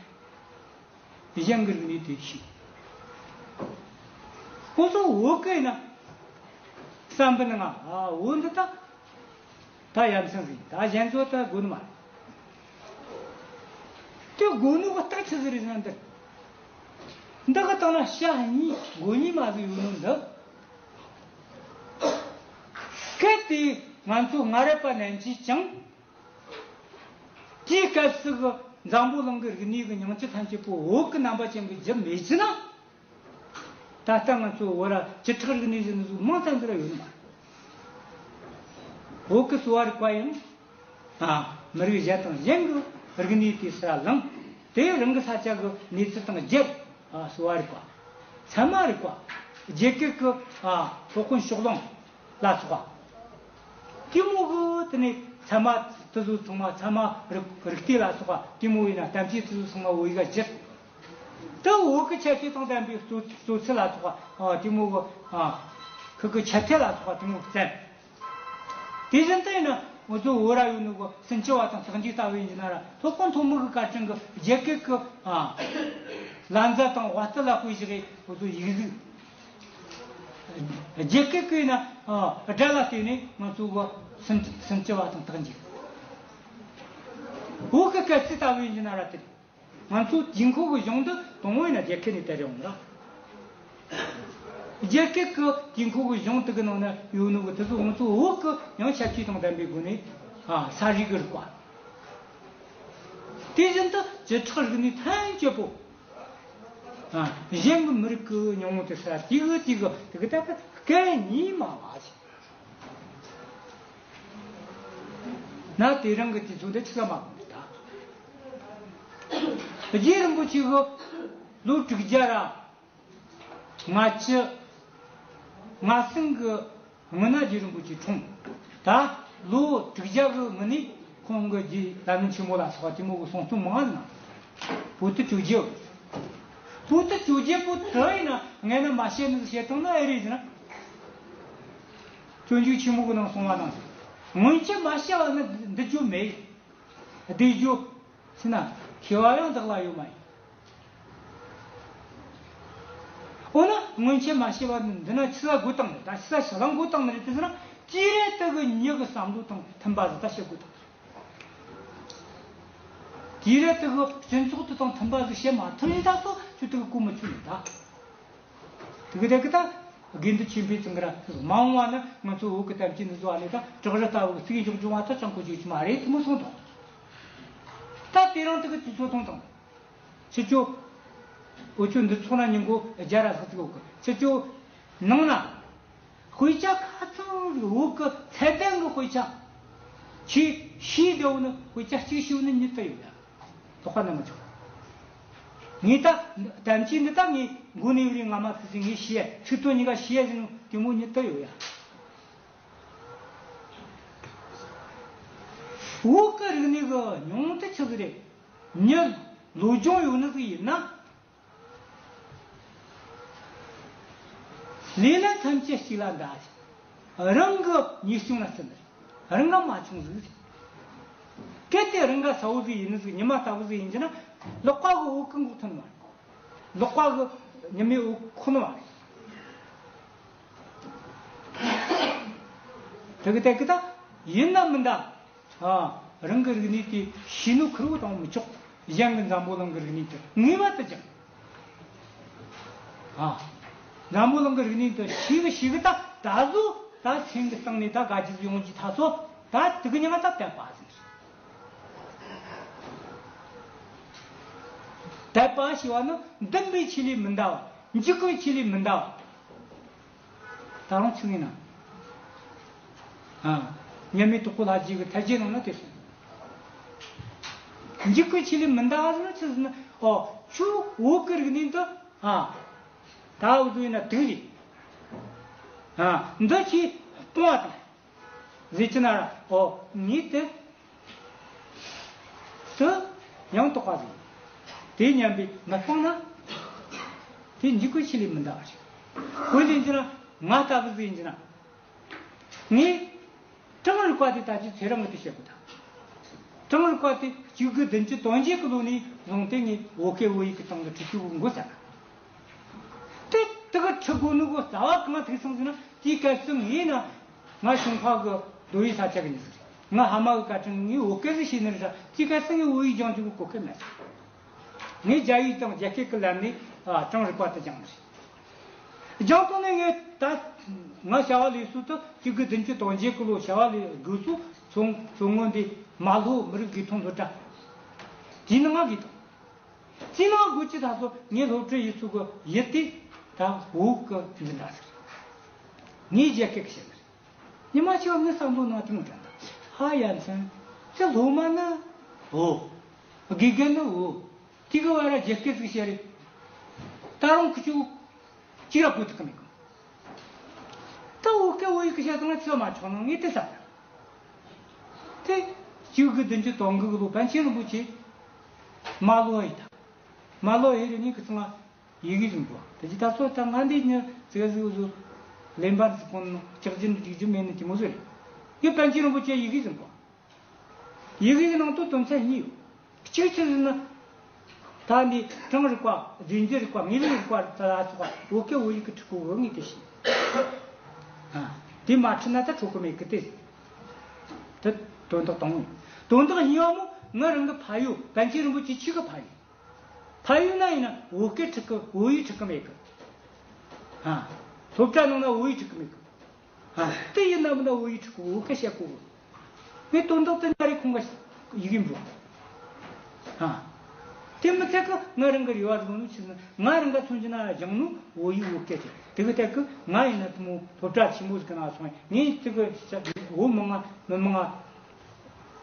གཞན་གྱི་རིག་གནས་དེ་ཤེས། ཁོ་ཚོ་བོད་སྐད་ན་བསམ་པའི་ནང་ང་བོད་འདི་ད་ད་ཡ་མཚན་ཟིག་ད་གཞན་ཚོ་ད་དགོས་ནི་མ་རེད། དེ་དགོས་ནོ་གི་རྟགས་ཆི་ཟིག་རེད་ཟེར་ན་འདི། འདི་གི་སྟེང་ན་ཤ་གཉིས་མགོ་གཉིས་མ་ཟིག་ཡོད་ནོ་འདི། གལ་ཏེ་ང་ཚོ་སྔ་རབས་པ་རྣམས་ཀྱིས་ཀྱང་། དེའི་སྐབས་སུ་གི་འཛམ་བུ་གླིང་གི་རིག་གནས་ཀྱི་ཉིང་བཅུད་ཐམས་ཅད་པོ་བོད་ཀྱི་རྣམ་པ་ཅན་གྱི་བསྒྱུར་མེད་ཅི་ན། ད་ལྟ་ང་ཚོ་བོད་ར་བཅུ་ཕྲག་རིག་གནས་ཟེར་ནི་ཟིག་མང་ཙམ་ཟིག་ར་ཡོད་ནི་མ་རེད། བོད་ཀྱི་གསོ་བ་རིག་པ་ཡང་ཨ་མི་རིགས་གཞན་དང་གཞན་གྱི་རིག་གནས་དེ་ས་ར་ལངས་དེ་རང་གི་ས་ཆ་གི་གནས་ཚུལ་དང་སྦྱར། ཨ་གསོ་བ་རིག་པ། ཚད་མ་རིག་པ། རྒྱ་གར་གྱི་ཨ་སློབ་དཔོན་ཕྱོགས་གླང་ལ་སོགས་པ། དེ་མོ་གི་དེ་ནས་ཚད་མ་དེ་ཚོ་ཚང་མ་ཚད་མ་རིག་རིག་གཏེར་ལ་སོགས་པ་དེ་མོ་ཡིན་ན་གཏམ་རྒྱུད་དེ་ཚོ་ཚང་མ་བོད་ཡིག་ག་བསྒྱུར། དེ་བོད་ཀྱི་ཁྱད་ཆོས་དང་ལྡན་པའི་གཙོ་གཙོ་ཚུལ་ལ་སོགས་པ་དེ་མོ་གི་ཁུ་གི་ཁྱད་ཐད་ལ་སོགས་པ་དེ་མོ་བཙལ། དེ་བཞིན་དུ་ཡིན་ན་ འུ་ཚོ་བོད་ར་ཡོད་ནོ་གི་སུམ་ཅུ་པ་དང་རྟགས་འཇུག་ལྟ་བུ་ཡིན་གྱི་ན་ར། སློབ་དཔོན་ཐོན་མི་གི་བཀའ་དྲིན་གི་རྒྱ་སྐད་གི་ཨ་ལན་ཚ་དང་དབའ་རྩལ་ལ་དཔེ་བཞག་གི་འུ་ཚོ་ཡིག་གཟུགས། རྒྱ་སྐད་གི་ན་ཨ་སྒྲ་ལ་བརྟེན་ནས་ང་ཚོ་གི་སུམ་སུམ་ཅུ་པ་དང་རྟགས་འཇུག། བོད་གི་སྐར་རྩིས་ལྟ་བུ་ཡིན་གྱི་ན་ར་དེ་རེད། ང་ཚོ་དུས་འཁོར་གྱི་གཞུང་འདི་དང་པོ་ཡིན་ན་རྒྱ་སྐད་ནས་དར་ཡོང་ལ། རྒྱ་སྐད་ཀྱི་དུས་འཁོར་གྱི་གཞུང་དེ་གི་ནང་ན་ཡོད་ནོ་གི་དེ་ཚོ་ང་ཚོ་བོད་ཀྱི་ཡང་ཁྱད་ཆོས་དང་ལྡན་པའི་སྒོ་ནས་ཨ་ས་རིག་གི་རིག་པ། དེ་བཞིན་དུ་བཅུ་ཕྲག་རིག་གནས་ཐམས་ཅད་པོ་ཨ་གཞན་གྱི་མི་རིགས་ཀྱི་ཉུང་ངུ་དེ་ས་དེ་གི་དེ་གི་དེ་གི་ད་གི་སྐད་གཉིས་མ་བ་ཞིག་ན་དེ་རིང་གི་དུས་ཚོད་འདི་ཆི་ལ་མ་གོ་འདི་ད། རྗེ་རིན་པོ་ཆེ་གི་ལོ་དྲུག་བརྒྱ་ར་ལྔ་བཅུ་ང་གསུམ་གི་སྔོན་ན་རྗེ་རིན་པོ་ཆེ་འཁྲུངས། ད་ལོ་དྲུག་བརྒྱ་གི་སྔོན་ནས་ཁོང་གི་རྗེ་ལམ་རིམ་ཆེན་མོ་ལ་སོགས་པ་དེ་མོ་གི་གསུང་རྩོམ་མང་ང་ན། བོད་དུ་བཅོས་རྒྱུ། བོད་དུ་བཅོས་རྒྱུ་པོ་དེ་ཡིན་ན་ངས་ནི་མ་བཤད་ནི་བཤད་བཏང་ན་ཨེ་རེད་ཟེར་ན། སྤྱོད་འཇུག་ཆེན་མོ་གི་ནང་གསུངས་པ་དང་། སྔོན་ཆད་མ་བཤད་པ་ནི་འདི་རྒྱུ་མེད། བསྡུས་རྒྱུ། ཟེར་ན། མཁས་པ་ཡང་བདག་ལ་ཡོད་མ་ཡིན། འོ་ན་སྔོན་ཆད་མ་བཤད་པ་འདི་ན་ཆི་ལ་དགོས་བཏང་ནི་ད་ཆི་ལ་ཞི་ལམ་དགོས་བཏང་ནི་རེད་དེ་ཟེར་ན། དུས་རབས་དེ་གི་མྱི་གི་བསམ་བློ་དང་མཐུན་པ་ཟིག་ད་བཤད་དགོས་བཏང་། དུས་རབས་དེ་གི་སྤྱི་ཚོགས་དེ་དང་མཐུན་པ་ཟིག་བཤད་མ་ཐུབ་ཡིན་ད་སོ་ཁྱོད་དེ་གི་གོ་མི་ཆོད་ནི་ད། དེ་གི་དེ་གི་ད་དགེ་འདུན་ཆོས་འཕེལ་ཚང་གི་ར་མ་འོངས་པ་ན་ང་ཚོ་བོད་ཀྱི་དམ་ཅན་འདི་ཚོ་ཨ་ནི་ད་བྲག་རི་ལྟ་བུ་གི་ཚིག་འཇོག་འཇོག་མ་ཐག་ཅང་གོ་རྒྱུ་ཅི་མ་རེད་དེ་མོ་གསུངས་དང་། ད་དེ་རིང་དེ་གི་དུས་ཚོད་ཐུང་ཐུང་། ཕྱི་ཕྱོགས། འུ་ཆོ་འདི་ཚོ་ན་ཉིན་གོ་རྒྱ་ར་ལྷག་ཚིག་འོག་གི་ཕྱི་ཕྱོགས་ནང་ན། དཔེ་ཆ་ཁ་ཚང་བོད་ཀྱི་ཚད་ལྡན་གྱི་དཔེ་ཆ། ཆེས་ཤེས་བདེ་བོ་ནི་དཔེ་ཆ་གཅིག་ཤེས་བོ་ནི་ཉིད་དུ་ཡོད་ཡ། དོགས་པ་ན་མི་ཆོག་ངས་ད་དམ་ཆོས་འདི་ད་ངས་མགོ་ནས་ཡོད་རེད་ང་མ་ཁུ་སི་ངས་ཤེས་ཚིག་དོན་གཉིས་ཀ་ཤེས་ཟིན་དེ་མོ་ཉིད་དུ་ཡོད་ཡ། བོད་ཀྱི་རིག་གནས་ཀྱི་ཉུང་དུ་ཆི་ཟིག་རེད། མྱི་ལོ་ཆུང་ཡོད་ནི་ཟིག་ཡིན་ན། ལས་ལ་ཐམས་ཅད་གཅིག་ལ་འདའ་ཞིང་། རང་གི་ཉེས་སྐྱོན་ལ་བརྩི་ནི་རེད། རང་ང་མ་བྱུང་ཟིག་རེད། གལ་ཏེ་རང་ང་གསལ་བོ་ཟིག་ཡིན་ནི་ཟིག་ཉི་མ་ལྟ་བུ་ཟིག་ཡིན་གྱི་ན། ལག་པ་གི་འོག་གི་འགོག་ཐུབ་ནི་མ་རེད། ལག་པ་གི་ཉི་མའི་འོག་ཁོག་ནི་མ་རེད། དེ་གི་དེ་གི་ད་ཡིན་ན་མིན་ད། ཨ། རང་གི་རིག་གནས་དེ་ཤེས་ནོ་ཁེར་བོ་དང་མི་ཆོག་གཞན་གྱི་འཛམ་བུ་གླིང་གི་རིག་གནས་དེ་ངེས་པར་དུ་སྦྱང་། ཨ། འཛམ་བུ་གླིང་གི་རིག་གནས་དེ་ཤེས་གི་ཤེས་གི་ད་ད་གཟོད་ད་སེམས་ཀྱི་སྟེང་ནས་ད་དགའ་རྒྱུ་ཡོང་རྒྱུ་ད་ཚོ་ད་དེ་གི་ཉི་མ་ད་དད་པ་ཟེར། དད་པ་ཞེས་པ་ནི་འདུན་པའི་ཆེད་ལས་མི་འདའ་བ། འཇུག་པའི་ཆེད་ལས་མི་འདའ་བ། ད་རུང་ཆི་ཟིག་ན། ཨ། མཉམ་མེད་དྭགས་པོ་ལྷ་རྗེ་གི་ཐལ་འགྱུར་ནང་ན་དེ་གསུངས། འཇུག་པའི་ཆེད་ལས་མི་འདའ་བ་ཟེར་ན་ཆི་ཟེར་ན། ཨོ། ཁྱོད་བོད་ཀྱི་རིག་གནས་འདི། ཨ། ད་འུ་ཚོ་ཡིན་ན་དུག་རེད། ཨ། འདི་ཁྱེད་སྤོང་བ་དང་། ཟེར་གྱི་ན་ར། ཨོ། ངས་དེ། དེ་ཡང་དག་པ་ཟིག་དེ་ཉམས་པའི་མི་སྤང་ན། དེ་འཇུག་པའི་ཆེད་ལས་མི་འདའ་བ་རེད། དཔེ་ལེན་གྱི་ན་ང་ལྟ་བུ་ཟིག་ཡིན་གྱི་ན། ངས་གྲངས་རིག་པ་དེ་ད་ཅི་ཚེ་རིང་གི་དེ་བཤད་དགོས་ད། གྲངས་རིག་པ་དེ་གཅིག་དགུ་བདུན་ཅུ་དོན་བརྒྱད་ཀྱི་ལོ་ནས་བཟུང་སྟེ་ངས་བོད་སྐད་བོད་ཡིག་གི་སྟེང་དུ་ཁྲིད་རྒྱུ་གི་འགོ་བརྩམས། དེ་དེ་ག་ཁྲིད་དགོས་ནི་གོ་རྩ་བ་གང་ཐུག་སོང་ཟེར་ན། དེའི་སྐབས་སུ་ངས་ན་ང་ཞུང་ཁ་གི་རྡོ་ཡི་ས་ཆ་གི་མྱི་ཟིག་རེད། ང་ཕ་མ་གི་བཀའ་དྲིན་ངས་བོད་སྐད་ཟིག་ཤེས་ནི་རེད། དེའི་སྐབས་སུ་ངས་བོད་ཡིག་སྦྱང་རྒྱུ་གི་གོ་སྐབས་མེད། ངས་རྒྱ་ཡིག་དང་རྒྱ་སྐད་ཀྱི་ལམ་ནས་ཨ་གྲངས་རིག་པ་དེ་སྦྱངས་ནི་རེད། སྦྱངས་ཐོག་ནས་ངས་ད་ང་བྱ་བ་ལས་སུ་དུ་གཅིག་དགུ་བདུན་ཅུ་དོན་བརྒྱད་ཀྱི་ལོ་བྱ་བ་ལས་དགོས་སུ་མཚོ་མཚོ་སྔོན་འདི་རྨ་ལྷོ་མི་རིགས་དགེ་ཐོན་སློབ་གྲྭ། དེའི་ནང་ང་དགེ་ཐོན། ཅི་ན་དགོས་ཅི་ད་སོ་ངའི་སློབ་གྲྭའི་ཡུལ་ཚོ་གི་ཡུལ་དེ་ད་བོད་གི་འཛིན་གྲྭ་ཟེར། ངའི་རྒྱ་སྐད་གི་བཤད་ནི་རེད། ཉི་མ་ཆེ་བ་ངའི་བསམ་བློ་ནང་དེ་མོ་དྲན་ད། ཧ་ཡ་མཚན། ཅི་སློབ་མ་ནི་བོད། དགེ་རྒན་ནི་བོད། དེ་གི་བར་རྒྱ་སྐད་ཟིག་བཤད་རེད། ད་རུང་ཁུ་ཆུ་གཅིག་ར་གོ་ཐུབ་གི་མེད་གི། ད་བོད་སྐད་བོད་ཡིག་གི་བཤད་སྟངས་ལ་ཆེ་བ་མ་ཆོག་ན་ངས་དེ་ཟ། དེ་གཅིག་དགུ་བདུན་ཅུ་དོན་དགུ་གི་ལོ་པཎ་ཆེན་རིན་པོ་ཆེ་རྨ་ལྷོ་ཡི་ད། རྨ་ལྷོ་ཡི་རེ་གཉིས་ཀྱི་ཚང་ལ་ཡི་གེ་རིན་པོ། དེ་ཅི་ད་སོ་ད་ང་འདི་ཉི་ཙི་ག་ཟིག་བཟོ་ལེན་པར་ཟིག་གོན་ནོ་ལྕགས་ཀྱི་འགྲིག་རྒྱུ་མེད་ནི་དེ་མོ་ཟིག་རེད། ཡི་པཎ་ཆེན་རིན་པོ་ཆེ་ཡི་གེ་རིན་པོ། ཡི་གེ་གི་ནང་དུ་དོན་ཚན་གཉིས་ཡོད། གཅིག་ཆི་ཟེར་ན། ད་ནི་གྲངས་རིག་པ། རྫས་འགྱུར་རིག་པ། དངོས་ལུགས་རིག་པ་ལ་སོགས་པ་བོད་སྐད་བོད་ཡིག་གི་ཕྲུ་གུ་བོད་ངོས་དེ་ཤེས། ཨ། དེ་མ་ཁྲིད་ན་ད་འཕྲོད་གི་མེད་གི་དེ། དེ་དོན་དག་དང་པོ་ཡིན། དོན་དག་གཉིས་པ་མོ་ང་རང་གི་ཕ་ཡུལ་པཎ་ཆེན་རིན་པོ་ཆེ་ཆི་གི་ཕ་ཡུལ། ཕ་ཡུལ་ན་ཡིན་ན་བོད་སྐད་ཁྲིད་གི། བོད་ཡིག་ཁྲིད་གི་མེད་གི། ཨ། སློབ་གྲྭ་ནང་ན་བོད་ཡིག་ཁྲིད་གི་མེད་གི། ཨ། དེ་ཡིན་ན་མིན་ན་བོད་ཡིག་ཁྲིད་གི། བོད་སྐད་བཤད་གོ་གི། ངས་དོན་དག་དེ་ན་རེ་ཁོང་ག་ཡི་གེ་འབུལ། ཨ། དེ་མི་ཚད་གི་ང་རང་གི་རེ་བ་བཟུང་ནོ་ཆི་ཟེར་ན། ང་རང་ག་མཚོན་རྒྱུ་ན་སྦྱངས་ནོ་བོད་ཡིག་བོད་སྐད་དེ། དེ་གི་ཐད་གི་ང་ཡིན་ན་དེ་མོ་སློབ་གྲྭ་ཆེན་པོ་ཟིག་གི་ནང་སོང་། ངས་དེ་གི་བོད་མི་མང་མི་མང་ང་།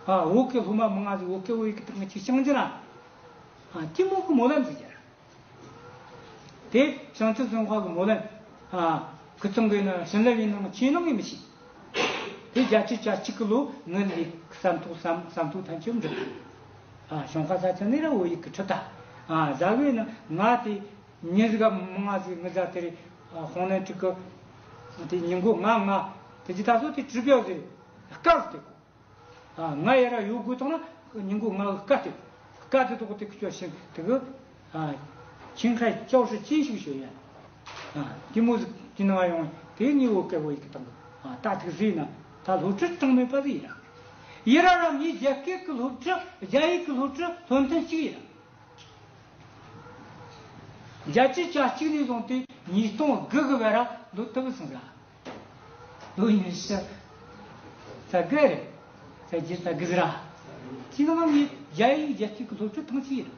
ཨ། བོད་སྐད་སློབ་མ་མང་ང་ཟིག་བོད་སྐད་བོད་ཡིག་གི་ཐོག་ནས་ཅིག་སྦྱང་རྒྱུ་ན། ཨ། དེ་མོ་གི་སྨོན་ལམ་ཟིག་རྒྱག་དེ་བྱང་ཆུབ་སེམས་དཔའ་གི་སྨོན་ལམ། ཨ། ཁུ་ཚང་གི་ན་བྱིན་རླབས་ཡིན་ནམ་ཆེ་ནམ་ཡིན་མི་ཤེས། དེ་བརྒྱད་ཅུ་གྱ་གཅིག་གི་ལོ་ངའི་ལས་བསམ་ཐོག་བསམ་བསམ་ཐོག་ཐམས་ཅད་འགྲུབ། ཨ། གཞུང་ཁ་ས་ཆ་ནས་ར་བོད་ཡིག་གི་ཁྲིད་ད། ཨ། ཟ་གི་ན་ང་དེ་མྱི་ཟིག་ག་མང་ང་ཟིག་ངི་ཟ་དེ་རེད། ཨ། དཔང་ལེན་ཁྲིད་གི། དེ་ཉིན་གུང་ང་ང་དེ་ཅི་ད་སོ་དེ་གྲི་བེའུ་ཟིག་དཀར་དེ་གོ། ཨ། ང་ཡ་ར་ཡོད་དགོས་དང་ན་ཉིན་གུང་ང་དཀའ་སྟེ། དཀའ་སྟེ་དོག་དེ་ཁུ་ཆོ་ཤིང་དེ་གི། ཨ། ཆིང་ཧྲའི་教室进修学院། ཨ། དེ་མོ་ཟིག་དེ་ནང་ཡོང་། དེ་ངའི་བོད་སྐད་བོད་ཡིག་གི་སྟེང་གི། ཨ། ད་ཐུག་ཟིག་ན་ད་སློབ་ཁྲིད་གྲངས་མེད་པ་ཟིག་ཡིན་ར། ཡི་ར་ར་ངའི་རྒྱ་སྐད་གི་སློབ་ཁྲིད། རྒྱ་ཡིག་གི་སློབ་ཁྲིད་ལོ་ཐེངས་གཅིག་ཡིན་ར། བརྒྱད་ཅུ་གྱ་གཅིག་ནས་བཟུང་སྟེ་ཉིས་སྟོང་དགུ་གི་བར་ར་ལོ་དུ་བུ་སོང་ཟ། ལོ་ཉི་ཤུ་རྩ་དགུ་རེད། རྩ་བརྒྱད་རྩ་དགུ་ཟིག་ར། ཅི་ནང་ངས་རྒྱ་ཡིག་རྒྱ་སྐད་ཀྱི་སློབ་ཁྲིད་ཐེངས་གཅིག་ཡིན།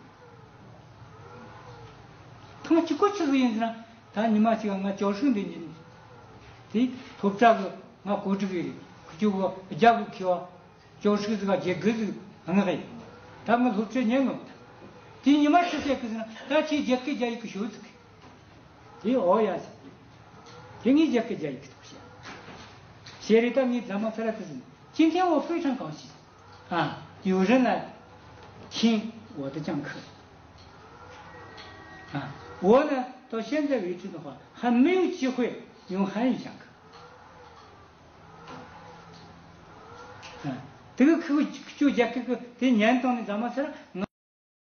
ཐེངས་གཅིག་པོ་ཆི་ཟིག་ཡིན་ཟེར་ན། ད་ཉི་མ་གཅིག་ང་教室འདི་ཉིན། དེ་སློབ་གྲྭ་གི་ང་གོ་སྒྲིག་ཡིན་རེད། ཁུ་ཆོ་གི་རྒྱ་གི་མཁས་པ། 教室ཟིག་ག་རྒྱ་གི་ཟིག་མངགས་ཡིན། ད་ང་སློབ་ཁྲིད་ཉན་ངོ་། དེ་ཉི་མ་ཆི་བཤད་གི་ཟེར་ན། ད་ཁྱེད་རྒྱ་སྐད་རྒྱ་ཡིག་གི་ཤོད་ཟིག་དེ་འོ་ཡ་ཟེར། དེ་ངས་རྒྱ་སྐད་རྒྱ་ཡིག་གི་ཐོག་བཤད། བཤད་རེད། ད་ངས་རྫ་མ་ཚ་ར་དེ་ཟིན། 今天我非常高兴。啊，有人来听我的讲课。啊，我呢，到现在为止的话，还没有机会用汉语讲课。 དེ་གི་ཁུ་ཆོ་རྒྱ་སྐད་གི་དེ་ཉན་བཏང་ནས་རྫ་མ་ཚ་ར་ང་